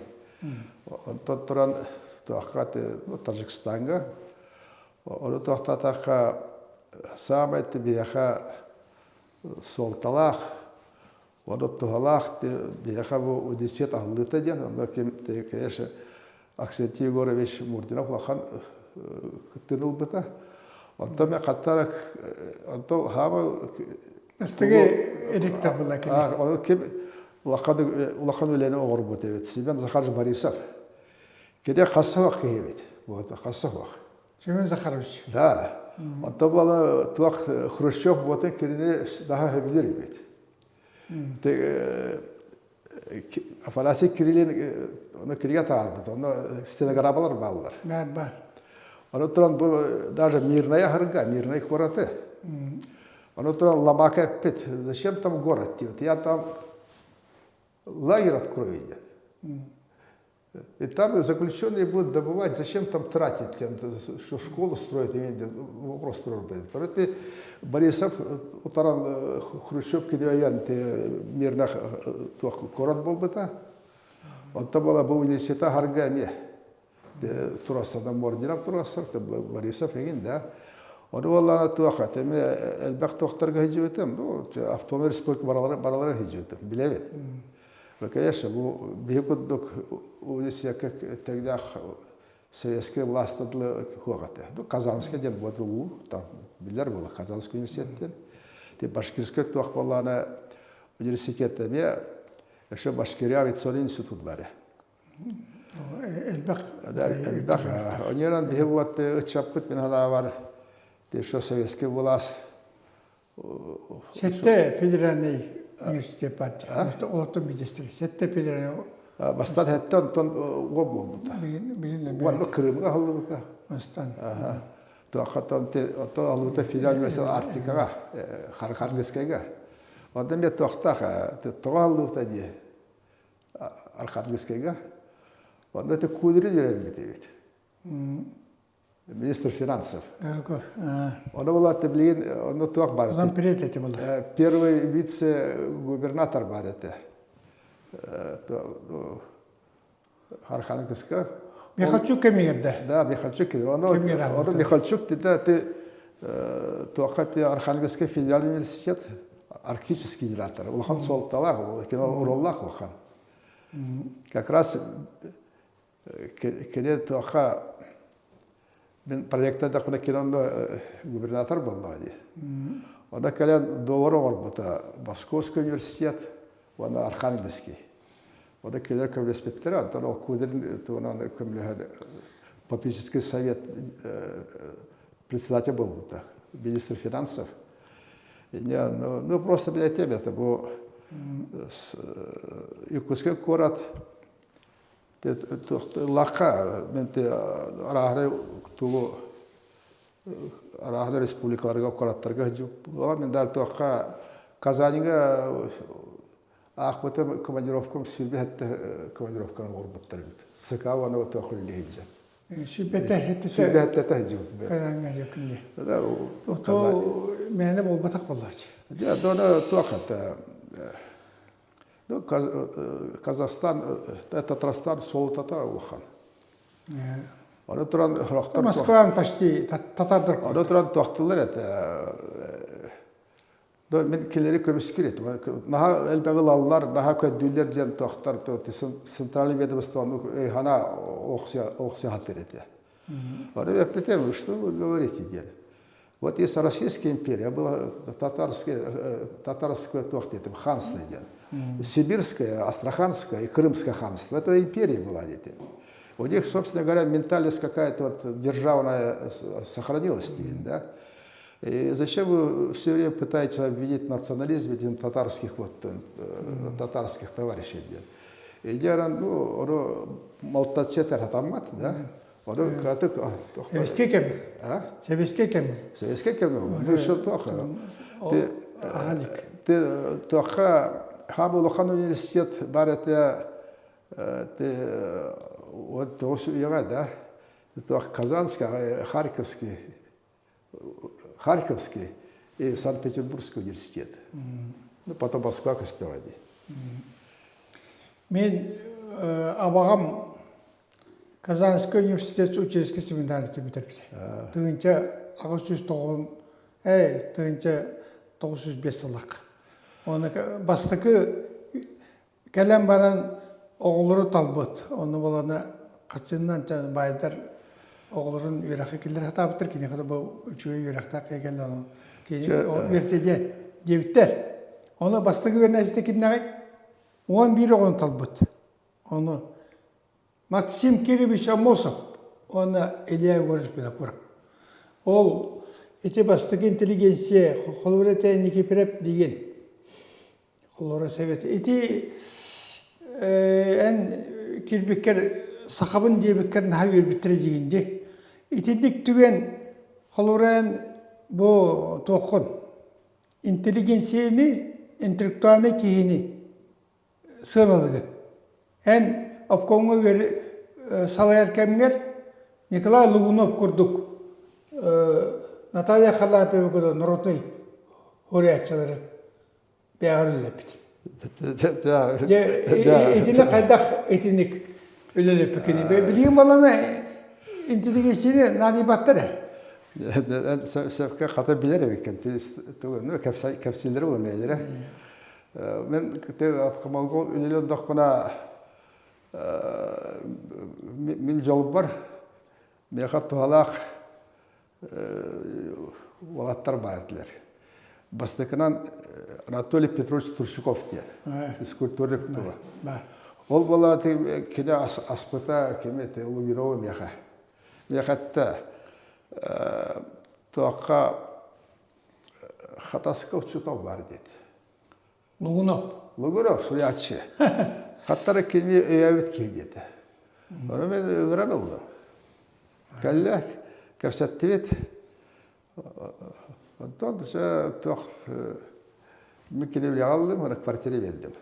Онтон туран туохха Таджикистаҥҥа ону туохтаатахха саамай биһиэхэ суолталаах уонна туһалаах биһиэхэ бу университет аһыллыыта диэн онно ким конечно Аксентий Егорович Мурдинов улахан кыттыыны ылбыта. Онтон мен хаттара онтон хаама Астыгы ректор була кини. Оны ким улахан улахан үлэни оҥорбут эбит. Семен Захарович Борисов. Кини хасса киһи эбит. Вот хасса Семен Захарович. Да. Онтон буола туох Хрущев буотун кинини наһаа сөбүлүүр эбит. Афанасий Кириллин ону кинигэ таһаарбыт. Онно стенограммалар бааллар. Баар баар. Ону туран бу даже Мирная аһарга, Мирный куораты. Ону туран Ламака эппит, зачем там город? Я там лагерь открою. И там заключенные будут добывать, зачем там тратить, что школу строить, вопрос строить. Ты Борисов утаран Хрущев килиайан мирнах туох куорат буолбута. Онто буола бу университета харга эмиэ турассадан Мординов турассар, Борисов эгин да. Ону буоллаана туох эми элбэх туохтарга хижибитим, ну автономный республика баралары баралары хижибитим, билэбит. Конечно, бу биһи курдук университекка тэҥнээх советскай власта дылы суох этэ. Ну, Казанскай диэн буолар уу, там билэр буола Казанский университет диэн. Те Башкирскай туох буоллаҕына университет эмиэ еще Башкирия авиационный институт баар. Элбэх. Элбэх. Оньонан биһи вот ыччаппыт мин санаабар еще советский власть Сэттэ федеральный университет бар. Олортон биирдэстэрэ. Сэттэ федеральный Бастаан сэттэ онтон уон буолбута. Уонна Крымга аһыллыбыта. Бастаан. Туоххаттан оттон аһыллыбыта федеральный университет Арктикаҕа, Архангельскайга. Онтон мен туохтаах тоҕо аһыллыбыта дии Архангельскайга. Онно это кудри үөрэммит эбит. Министр финансов. Ону буолаат билигин онно туох бар? Зампред эти была. Первый вице-губернатор бар этэ. Архангельска. Михальчук кэмигэр да? Да, Михальчук кэлэр. Ону, ону Михальчук тиде ты туохха ти Архангельский федеральный университет арктический генератор. Улахан суолталаах, оруоллаах улахан. Как раз Кини туохха мин проектардахпына кини онно губернатор буоллаҕа дии. Онно кэлэн договор оҥорбута Московский университет уонна Архангельский. Онно кинилэр көмөлөспүттэрэ, онтон ол Кудрин туһунан көмөлөһөн попечительский совет председатель буолбута, министр финансов. Не, ну, ну просто билетем это бу Якутский куорат Лаха мен арааһы тугу арааһы республикаларга куораттарга мен дал туохха Казаньга. Аахпытым командировкам 27 командировканы оҥорбуттар эбит. СК уонна туох үлэлии сылдьан. Сүүрбэтэ сэттэтэ 27 сылдьыбыт. Кыраҥҥа дьөкүннэ. Ото мээнэ буолбатах буоллаачы. Дьэ, доно туох это ну, Казахстан, Татарстан солотата улахан. Аны туран сорохтор Москваан почти татардар Аны туран туохтулар это Мин кинилэри көмүскүүр этим. Наһаа элбэҕи ылаллар, наһаа көрдүүллэр диэн туохтар центральный ведомство өйхана охсуя хатыр этэ. Аны эппитим, что вы говорите диэн. Вот есть Российская империя, было татарское, татарское туох диэтим, ханство диэн. Сибирское, Астраханское и Крымское ханство. Это империя была дети. У них, собственно говоря, ментальность какая-то вот державная сохранилась, да? И зачем вы все время пытаетесь обвинить национализм этих татарских вот татарских товарищей диэн. Идеаран ну ону малтаччы таратаммат да. Ону кыратык Сэбиэскэй кэм. Сэбиэскэй кэм. Сэбиэскэй кэм. Ну все туох. Ты ты туохха хаба улахан университет бар этэ ты вот тоҕус үйэҕэ да туох Казанский, Харьковский Харьковский и Санкт-Петербургский университет. Ну, потом Москва көстөҕө дии. Мин абаҕам Казанский университет учительскай семинарияты бүтэрбитэ. Тыһыынча 809 тыһыынча 905 сыллаахха. Оны бастакы Кэлэн баран оҕолору талбыт. Онно буолана хаччыннан баайдар оҕолорун үөрэххэ киллэрэ сатаабыттар. Киниэхэ да бу үчүгэй үөрэхтээх киһи кэллэ онон кини үөрэтэ диэбиттэр. Ону бастакы үөрэнээччитэ кимнээҕий? 11 оҕону талбыт. Ону Максим Кирович Амосов уонна Илья Егорович Винокуров. Ол ити бастакы интеллигенция холобур этэ Никифоров диген Олоро сэбиэт. Ити эн киирбиккэр сахабын диэбиккэр наһаа үөрбүттэрэ диигин дии. Итинник түгэн холобура эн бу туоххун интеллигенцияны, интеллектуальнай киһини сыаналыгын. Эн обкомҥа салайар кэмҥэр Николай Лугунов курдук Наталья Харлампьева курдук народнай суруйааччылары бэйэҕэр үлэлэппит. Дьэ, итини хайдах итинник үлэлэппиккиний? Билигин балана интеллигенцияны наадыйбаттар ээ. Сөпкө хата билэр эбиккин. Кэпсииллэрэ буолан бэйэлэрэ. Мен комолго үлэлии олордохпуна мин дьолбор миэхэ туһалаах уолаттар баар этилэр. Бастакынан Анатолий Петрович Турчуков диэн физкультурник тула. Ол буолла кини аспыта кими это Лугинова миэхэ. Миэхэ этте туохха Хатаска учуутал баар диэт. Лугунов. Лугунов суруйааччы. Хаттара кини өйөөбүт киһи диэтэ. Ону мен ыҥыран ыллым. Кэллэ, кэпсэттибит. Онтон туох мин кини үлэҕэ ыллым, уонна квартира биэрдим.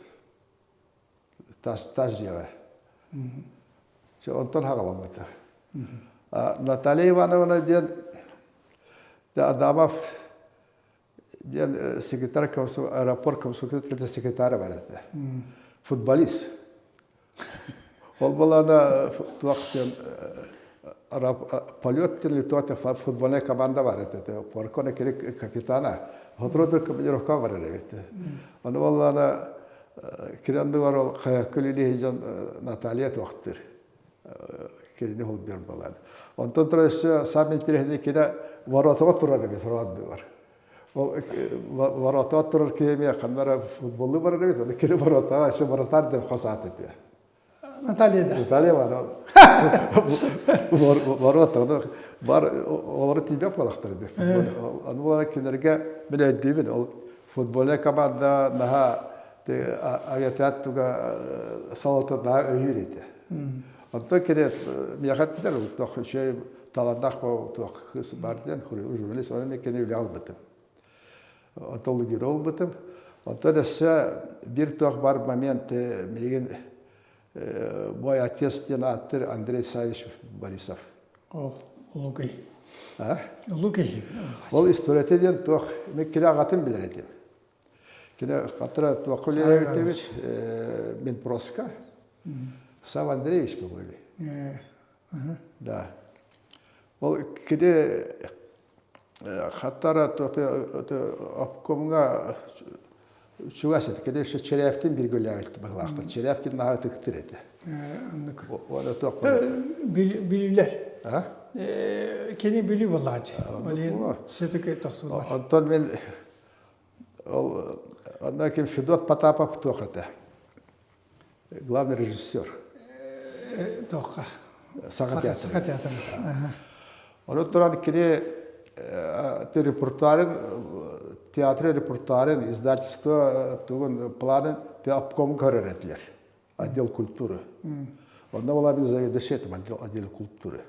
Тас, тас дьиэҕэ. Онтон хаҕаламмыта. Наталья Ивановна диэн Адамов диэн секретарь аэропорт комсомольскай секретарь бар этэ. Футболист. Ол балана туох диэн полет диэн футбольная команда бар этэ. Поркона кини капитана. Сотору командировка бар эбит. Ону балана кини анныгар ол хайаккы дьон Наталья туохтыр. Кинини холбуйар балан. Онтон турар өссө саамай интэриэһинэй кини воротаҕа турар эбит бар. Ол воротаҕа турар киһи эмиэ ханна эрэ футболлуу барар эбит, ону кини воротаҕа өссө воротар диэн хос аат этэ. Наталья да. Наталья бар. Ворота, ону бар олору тиийбэт буолахтар дии. Ону буолан кинилэргэ мин өйдүүбүн, ол футбольная команда наһаа авиатряд туга салалта наһаа өйүүр этэ. Онтон кини миэхэ этилэр, туох үчүгэй талааннаах туох кыыс бар диэн журналист, онон мен кини үлэ албытым. Онтон лугиро ылбытым. Оттон өссө биир туох бар момент миигин мой отец диэн ааттыыр Андрей Савич Борисов. Ол улуу киһи. А? Улуу киһи. Ол историята диэн туох, мен кини аҕатын билэр этим. Кини хатыра туохха үлэлээбит эбит, Минпроска. Сав Андреевич по-моему. Да. Ол кини хаттара обкомҥа чугас этэ. Кини еще Черяевтин бииргэ үлэлээбит быһыылаахтар. Черяевкин наһаа ытыктыыр этэ. Оннук. Уонна туох Бүлүүлэр. Кини Бүлүү буоллаҕа Ол иһин все-таки тохсуллар. Онтон мин ол онно ким Федот Потапов туох этэ? Главный режиссер. Туохха? Саха театры. Саха театры. Ону туран кини репертуарын, театр репертуарын, издательство тугун планын обком көрөр этилэр. Отдел культуры. Онно была мин заведующий этим отдел, отдел культуры.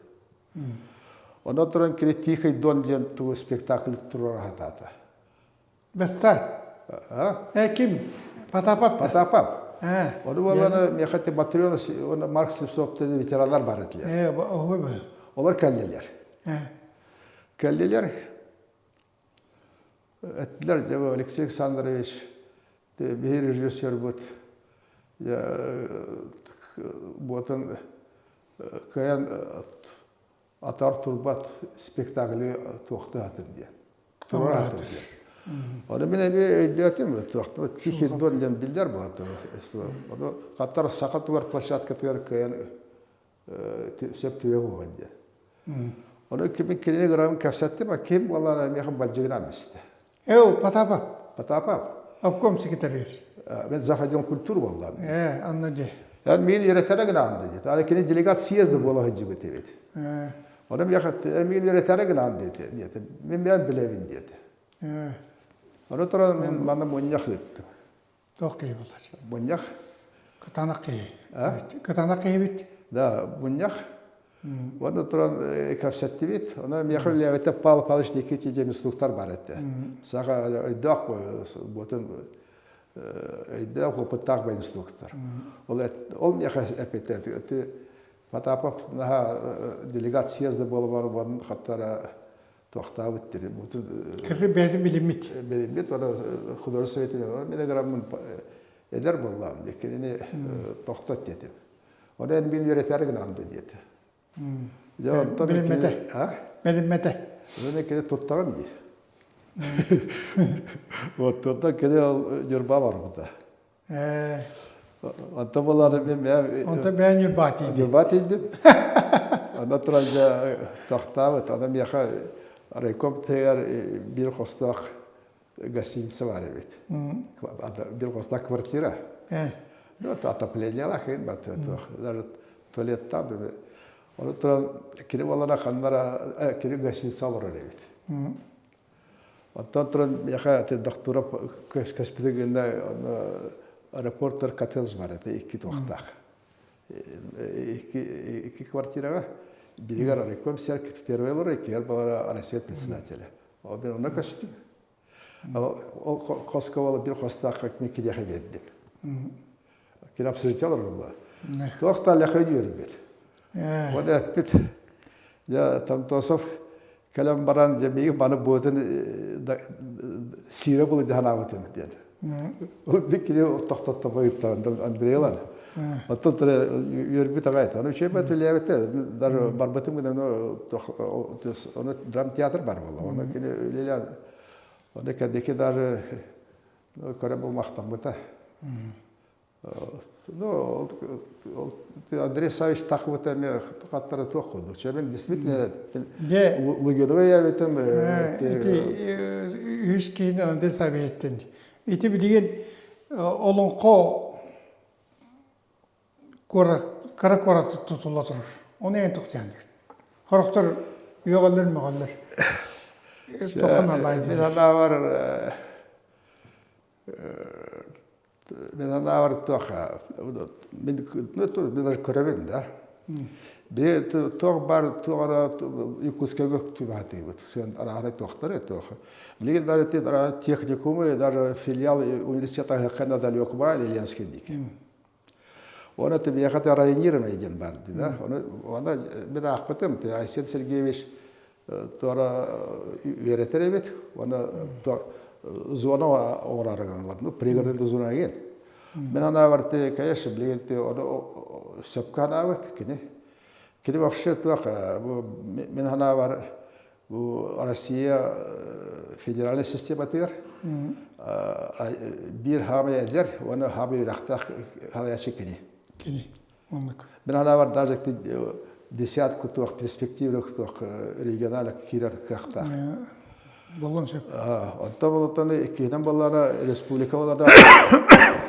Онно туран кини Тихий Дон диэн тугу спектакль туруора сатаата. Бастаан. А? Э, ким? Потапов. Потапов. Ону буоллана миэхэ ти Матрена уонна Марк Слепцов диэн ветераннар бар этилэр. Э, оһуй Олор кэллилэр. Э. Кэллилэр. Эттилэр, дьэ, Алексей Александрович, биһи режиссербут буотун кыайан атар турбат спектакли туохтаатыр диэн. Тураатыр диэн. Оны мен эми өйдөөтүм туохту Тихий Дон диэн биллэр буолат. Ону хаттар саха тугар площадкатыгар кыайан сөп түбэ буолан диэн. Ону кими кинини грамм кэпсэттим, а ким буолар миэхэ бадьыгынан бистэ. Эу, Потапов. Потапов. Обком секретарь. Мен зав отдел культуры буоллам. Э, анна де. Ян мин үөрэтэрэ гынаан диэт. Аны кини делегат съезда буола сылдьыбыт эбит. Онон миэхэ мин үөрэтэрэ гынаан диэти. Диэти. Мин бэйэм билэбин диэти. Ону туран мин манна мунньах ыыттым. Туох киһи буолар? Мунньах. Кытаанах киһи. Кытаанах киһибит. Да, мунньах. Уонна туран кэпсэттибит. Онон миэхэ үлэлээбитэ Павел Павлович Никитин диэн инструктор бар этэ. Саха өйдөөх буотун өйдөөх опыттаах инструктор. Ол ол миэхэ эппитэ Потапов наһаа делегат съезда буола барбан хаттара туохтаабыт дири бутун Кыры бэйэтин билиммит. Билиммит уонна художественный советин мен граммын эдэр буоллаам кинини тохтот диэтим. Оны эн мин үөрэтэр гынан диэтэ. Дьэ онтон Билиммэтэ. А? Билиммэтэ. Оны кини туттаҕын дии. Вот онтон кини ол Ньурба барбыта. Онтон булары мен бэйэм Онтон бэйэ Ньурба тиийдим. Ньурба тиийдим. Анда туран дьэ тохтообут. Аны миэхэ райком тыгар биир хостоох гостиница бар эбит. Биир хостоох квартира. Ну, отоплениелаах даже туалеттаах. Оны туран кини буолана ханнара кини гостиница олорор эбит. Оттон туран миэхэ ити дохтура көспүтэ гынна аэропортар коттедж бар этэ икки туохтаах. Икки, икки квартираҕа биригэр райком сэр первый олорор, иккигэр балара Россия председателя. Ол мен онно көстүм. Ол хоско ол бир хостаахха мен кириэхэ биэрдим. Кини общежитие олорор Туох да лэхэ үөрбүт. Ол эппит, дьэ Томтосов кэлэн баран дьэ миигин маны буотун сиирэ булуй санаабытым диэн. Бик кини тохтотто ыйыттаҕын Андрейлан. Оттон үөрбүт аҕай. Аны үчүгэй үлэлээбитэ. Даже барбытым гынан ону драмтеатр бар буолла. Оны кини үлэлээн оны кэнники даже көрө булмахтаммыта. Ну, Андрей Савич тахыбыта эмиэ хаттара туох курдук. Мен действительно Лугинова явитым. Ити үс киһини Андрей Савичтен. Ити билигин олоҥхо кыра куорат тутулла турар. Оны эн тохтуйан диир. Хорохтор үөҕэллэр мөҕөллөр. Тохон аллай Мин санаабар Мен анаабар туох мин даже көрөбүн да. Бе туох бар туох ара Якутскайга түбэхэтиибит. Сыан араары туохтары туох. Билигин даже техникумы, даже филиал университета хана далек ба Ленский дики. Оны ты биэхэ районированный диэн бар да. Оны оны мен аахпытым Айсен Сергеевич туора үөрэтэр эбит. Оны зона оҥорарыгар ну пригородный зона ген. Мен анаабар ты конечно билигин ты оны сөпкө анаабыт кини. Кини вообще туох бу мен анаабар Бу Россия федеральнай систематыгар биир хаамай эдэр уонна хаамай үрэхтээх халаячы кини. Кини. Оннук. Мин анаабар даже десятку туох перспективных туох региональных киирэр кыахтаах. Болон сөп. Онто болотон иккиһинэн боллара республика болада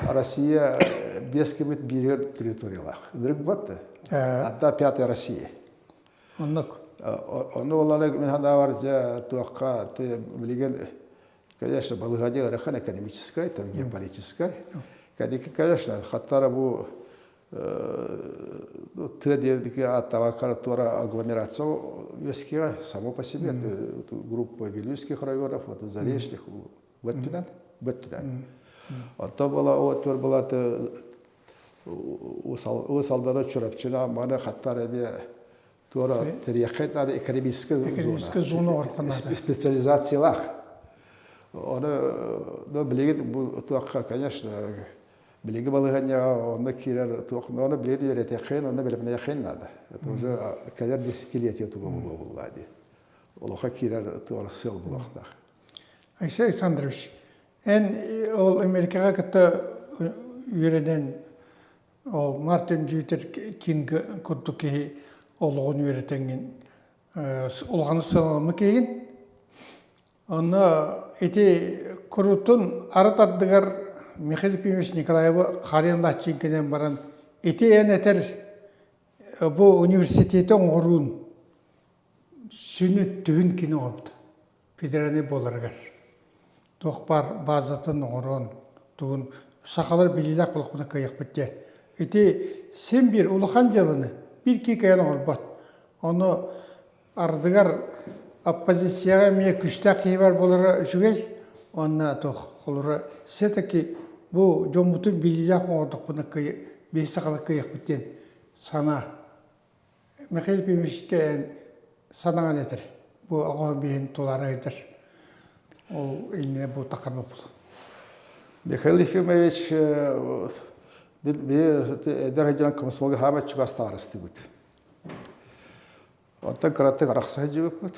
Россия биэс кимит бииригэр территориялаах. Ынырык батты. Атта пятая Россия. Оннук. Ону олары мин санаабар дьэ туохха ты билигин конечно балыһадьа ыарахан экономическай, там геополитическай. Кэнники конечно хаттара бу тыа диэки аттаҕа туора агломерация үөскиэҕэ само по себе группа Вилюйских районов, вот Заречных бөттүнэн бөттүнэн. Оттон была ол өттүгэр была Уус Алдана Чурапчына маны хаттар эмиэ туора тэриэххэ надо экономическая Экономическая зона орхон надо. Специализациялаах. Оны ну билигин бу туохха конечно билиги балаһыанньаҕа онно киирэр туох оны билигин үөрэтиэххин онно бэлэмниэххин надо. Это уже кэлэр десятилетие туга буолуо булла дии. Олохо киирэр туора сыал булуохтаах. Алексей Александрович, Эн ол Америкаҕа кытта үөрэнэн ол Мартин Лютер Кинг курдук киһи олоҕун үөрэтэҥҥин улаханы сыаналаммыт киһигин. Онно ити курутун арыт ардыгар Михаил Ефимович Николаевы харыйан Лачинкинэн баран ити эн этэр бу университети оҥоруун сүнү түһүн кини оҥорбута. Федеральнай буоларыгар туох баар базатын оҥорон тугун сахалар билиилээх буолуохпутун кыайыахпыт диэн. Ити син биир улахан дьыаланы биир киһи кыайан оҥорбот. Ону ардыгар оппозицияҕа эмиэ күүстээх киһи бар буолара үчүгэй. Уонна туох холура все-таки бу дьоммутун билиилээх оҥордохпуна биһи сахалар кыайыахпыт диэн санаа Михаил Ефимовичка эн санаҥан этэр бу оҕо биһин тулаары ыйдар ол иннинэ бу таххарбаппыт Михаил Ефимович эдэр сылдьан комсомолга хаамай чугас таарыстыбыт. Оттон кыраттык арахса сылдьыбыппыт.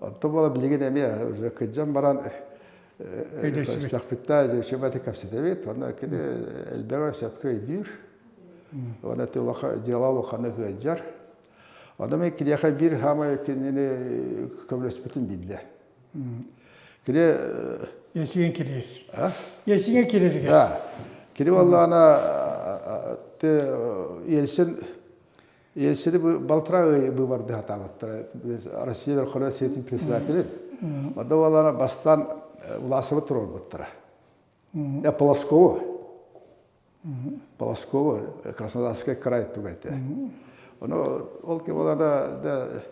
Оттон буола билигин эмиэ уже кыдьан баран өйдөспүттэ өйдөспүттэ кэпсэтэбит. Онно кини элбэҕи сөпкө өйдүүр. Уонна дьыала улаханы ыалдьар. Онно мен киниэхэ биир хаамай кинини көмөлөспүтүн биллэ. Кини Есиҥэ киирэр. Есиҥэ киирэригэр. Да. Кини буоллаҕына Ельцин Ельцини балтараа ый быыбардыы сатаабыттара. Россия Верховнай Советын председателин. Онно буоллаҕына бастаан Власовы туруорбуттара. Полоскову. Полоскову Краснодарский край туга этэ. Ону ол ким буоллаҕына да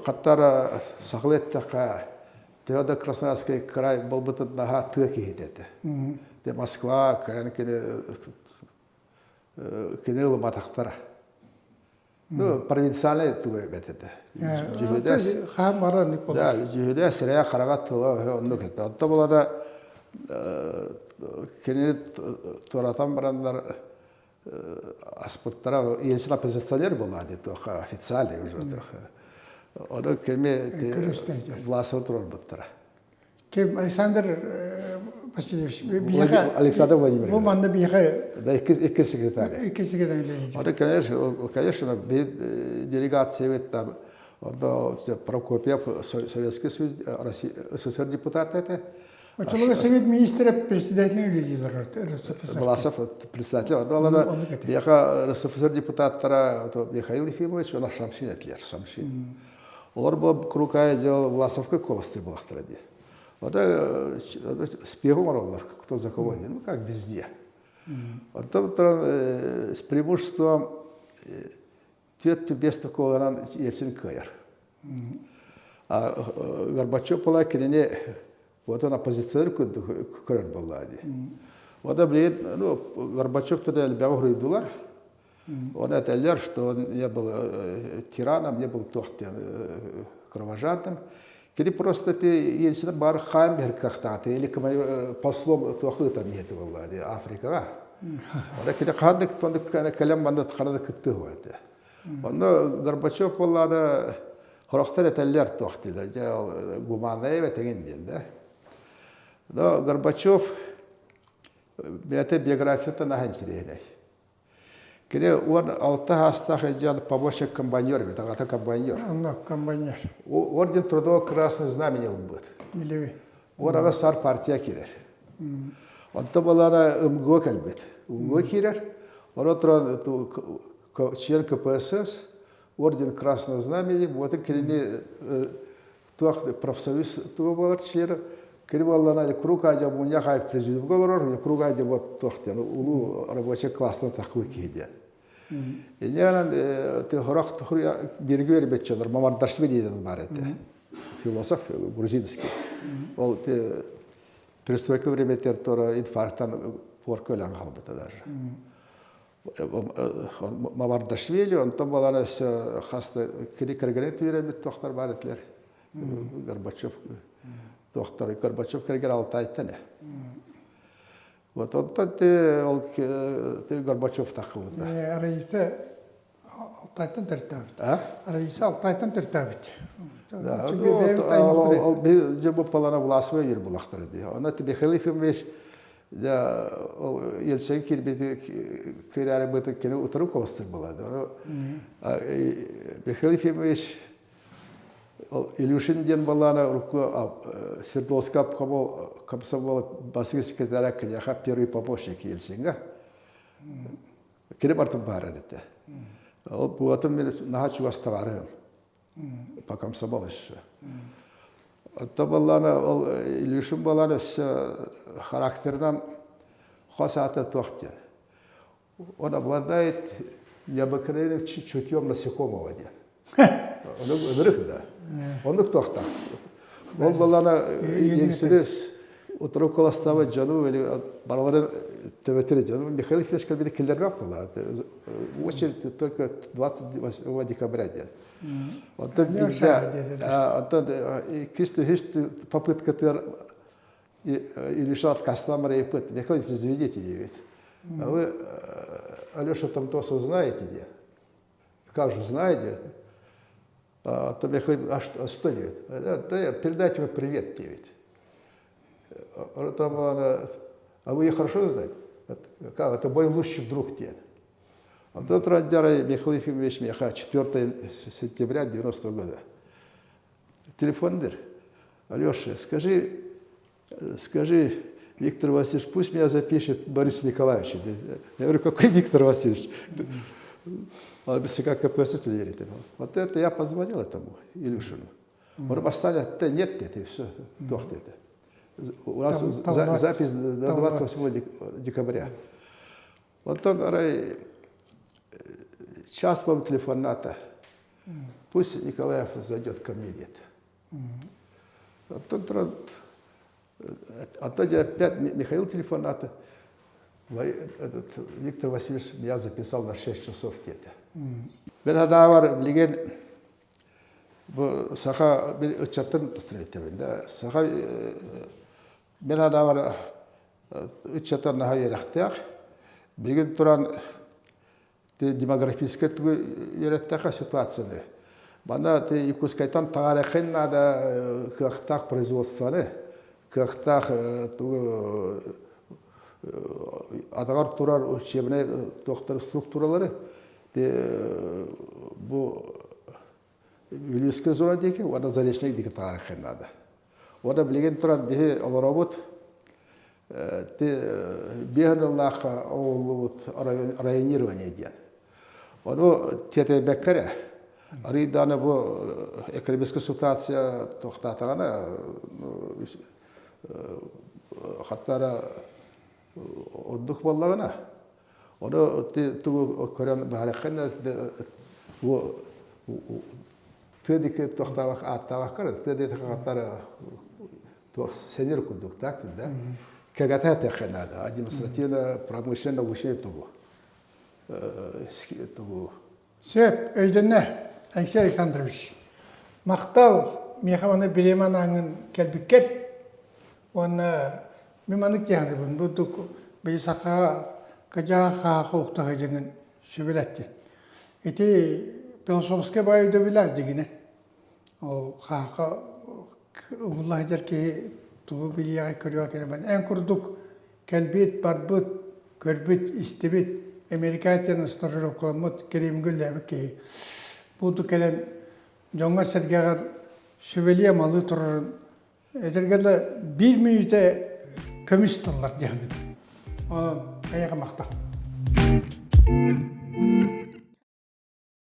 хаттара сахалыы эттэххэ төһө да Краснодарский край буолбутун наһаа тыа киһитэ этэ. Москва кини кини ылыматахтара. Ну, провинциальный туга эбэт этэ. Дьүһүдэ хаан барар ник Да, дьүһүдэ сирэйэ хараҕа тыла оннук этэ. Онто булара кини туоратан бараннар аспыттара Ельцин оппозиционер была туоха официальный уже туоха. Ону кими Власова турарбыттара. Ким Александр Васильевич биһиэхэ Александр Владимирович. Бу манна биһиэхэ Да, икки секретарь. Икки секретарь үлэлиир. Ону, конечно, конечно, делегация там онно Прокопьев Советский Союз, СССР депутат это. Очолого Совет министрэ председателин үлэлиилэр РСФСР. Власов председатель. Онно биһиэхэ РСФСР депутаттара Михаил Ефимович, она Шамшин этилер, Шамшин. Олар была крукая дело Власовка колосты буолахтара дии. Вот спегу оҥороллор, кто за кого, ну как везде. Оттон туран с преимуществом түөрт биэс таколанан Ельцин кыайар. А Горбачев была кинини вот он оппозиционер көрөр буолла дии. Вот билигин ну Горбачев тогда элбэҕи уруйдулар. Он этэллэр, что он не был тираном, не был туох диэн кровожадным. Кини просто ти Ельцин бар хаан бер кахтааты или послом туох ыытан иһити буолла дии Африкаҕа. Ора кини хаандык тондук кэлэн манна харада кыттыы этэ. Онно Горбачев буоллаана хорохтор этэллэр туох диилэр дьэ ол гуманная эбэтэҥин диэн да. Но Горбачев бэйэтэ биографията наһаа интириэһинэй. Кини 16 саастаах сылдьан помощник комбайнер эбит, аҕата комбайнер. Онно комбайнер. Орден Трудового Красный Знамени ылбыт. Билеби. Уораҕа сар партия киирэр. Онто балара МГУ кэлбит. МГУ киирэр. Оро туран член КПСС, орден Красного Знамени, вот кинини туох профсоюз туга буолар чилиэнэ кини буоллана круг аадьа мунньах аайы президиумга олорор круг аадьа вот туох диэн улуу рабочий класстан таххыбыт киһи диэн Инньэ ты хорох бииргэ үөрбэччилэр Мамардашвили диэн баар этэ философ грузинский ол перестройка времятер тура инфарктан порка өлөн хаалбыта даже Мамардашвили, онтон балар өссө хаста кини кэргэнин түөрэммит туохтар баар этилэр. Горбачев туохтар Горбачев кэргэн Алтайтан э. Вот онтон те ол Горбачев таххыбыта. Раиса Алтайтан төртөөбүт. Раиса Алтайтан төртөөбүт. Дьэ бу палана власовая юр булахтар дии. Она тебе Михаил Ефимович Дьэ, ол Ельцин киирбити киирээри быты кини утары колостыр буолла. Михаил Ефимович ол Илюшин диэн балаана урукку Свердловскай обкомол комсомол бастакы секретаря киниэхэ первый помощник Ельциҥҥэ. Кини бартын баар этэ. Ол буотум мин наһаа чугас табаарыһым. По комсомол еще. Оттон буоллаана ол Илюшин буолан өссө характерынан хос аата туох диэн. Он обладает необыкновенным чутьем насекомого диэн. Ынырык да. Оннук туохтаах. Ол буоллаана Ельцини утары куластаабыт дьону барыларын төбөтүрэ дьону Михаил Ефимович кэлбити киллэрбэт буолла. Очередь только 28 декабря диэн. Оттон оттон иккис үһүс попыткатыгар Илюша отказтан барайыппыт. Михаил Ильич, заведите диэбит. А вы, Алеша, там то, что знаете, где? Как же знаете? А, то Михаил, а что, а что диэбит? Да, передайте ему привет, диэбит. Там, а вы ее хорошо знаете? Как, это мой лучший друг диэн. Онтон туран дьарай Михаил Ефимович миэхэ 4 сентября 90 года. Телефон дыр. Алеша, скажи, скажи, Виктор Васильевич, пусть меня запишет Борис Николаевич. Я говорю, какой Виктор Васильевич? Он без ЦК КПСС верит. Вот это я позвонил этому Илюшину. Он говорит, поставь, нет, нет, и все, туох это. У нас запись до 28 декабря. Онтон арай час по телефонната. Пусть Николаев зайдет ко мне диэт. Оттон туран оттон дьэ опять Михаил телефонната. Этот Виктор Васильевич меня записал на 6 часов диэтэ. Мен ханаабар билигин бу саха ыччаттан устраивать да саха Мин анаабар ыччата наһаа үөрэхтээх. Билигин туран демографическай тугу үөрэттэхэ ситуацияны. Манна Якутскайтан таҥарахын наада кыахтаах производствоны, кыахтаах тугу атаҕар турар учебнай туохтар структуралары бу Вилюйская зона диэки уонна Заречнай диэки таҥарахын наада. Уонна билигин туран биһи олоробут биэс ыаллаахха оҥоһуллубут районирование диэн. Ону тиэтэйбэккэ эрэ арыый даҕаны бу экономическай ситуация туохтаатаҕына хаттара. Оннук буоллаҕына, ону тугу көрөн баараххына бу тыа диэки туохтаабак ааттаабаккар тыа диэки хаттар туох сенир курдук так да кэгэтэ этиэххэ наада административно промышленно научный тугу тугу Сөп, өйдөннө, Алексей Александрович. Махтал, миэхэ маны бириэмэ анааҥҥын кэлбиккэр. Уонна мин маннык диэхэнибин, бу ордук били сахаҕа кыдьаа хаахы укта сылдьаҥҥын сүбэлэттин. Ити философскай баай өйдөбүллээх дьиҥинэ. Ол хаахы угулла сылдьар киһи тугу билиэҕэй көрүөҕэ кэлэн эн курдук кэлбит, барбыт, көрбүт, истибит, Америкаҕа стажировкаламмыт, Кремлгэ үлэлээбит киһи бууту кэлэн дьоҥҥор-сэргэҕэр сүбэлиэ-амалыы турарын этэргэ дылы биир мүнүүтэ көмүс тыллар диэхинэ. Онон эйиэхэ махтал.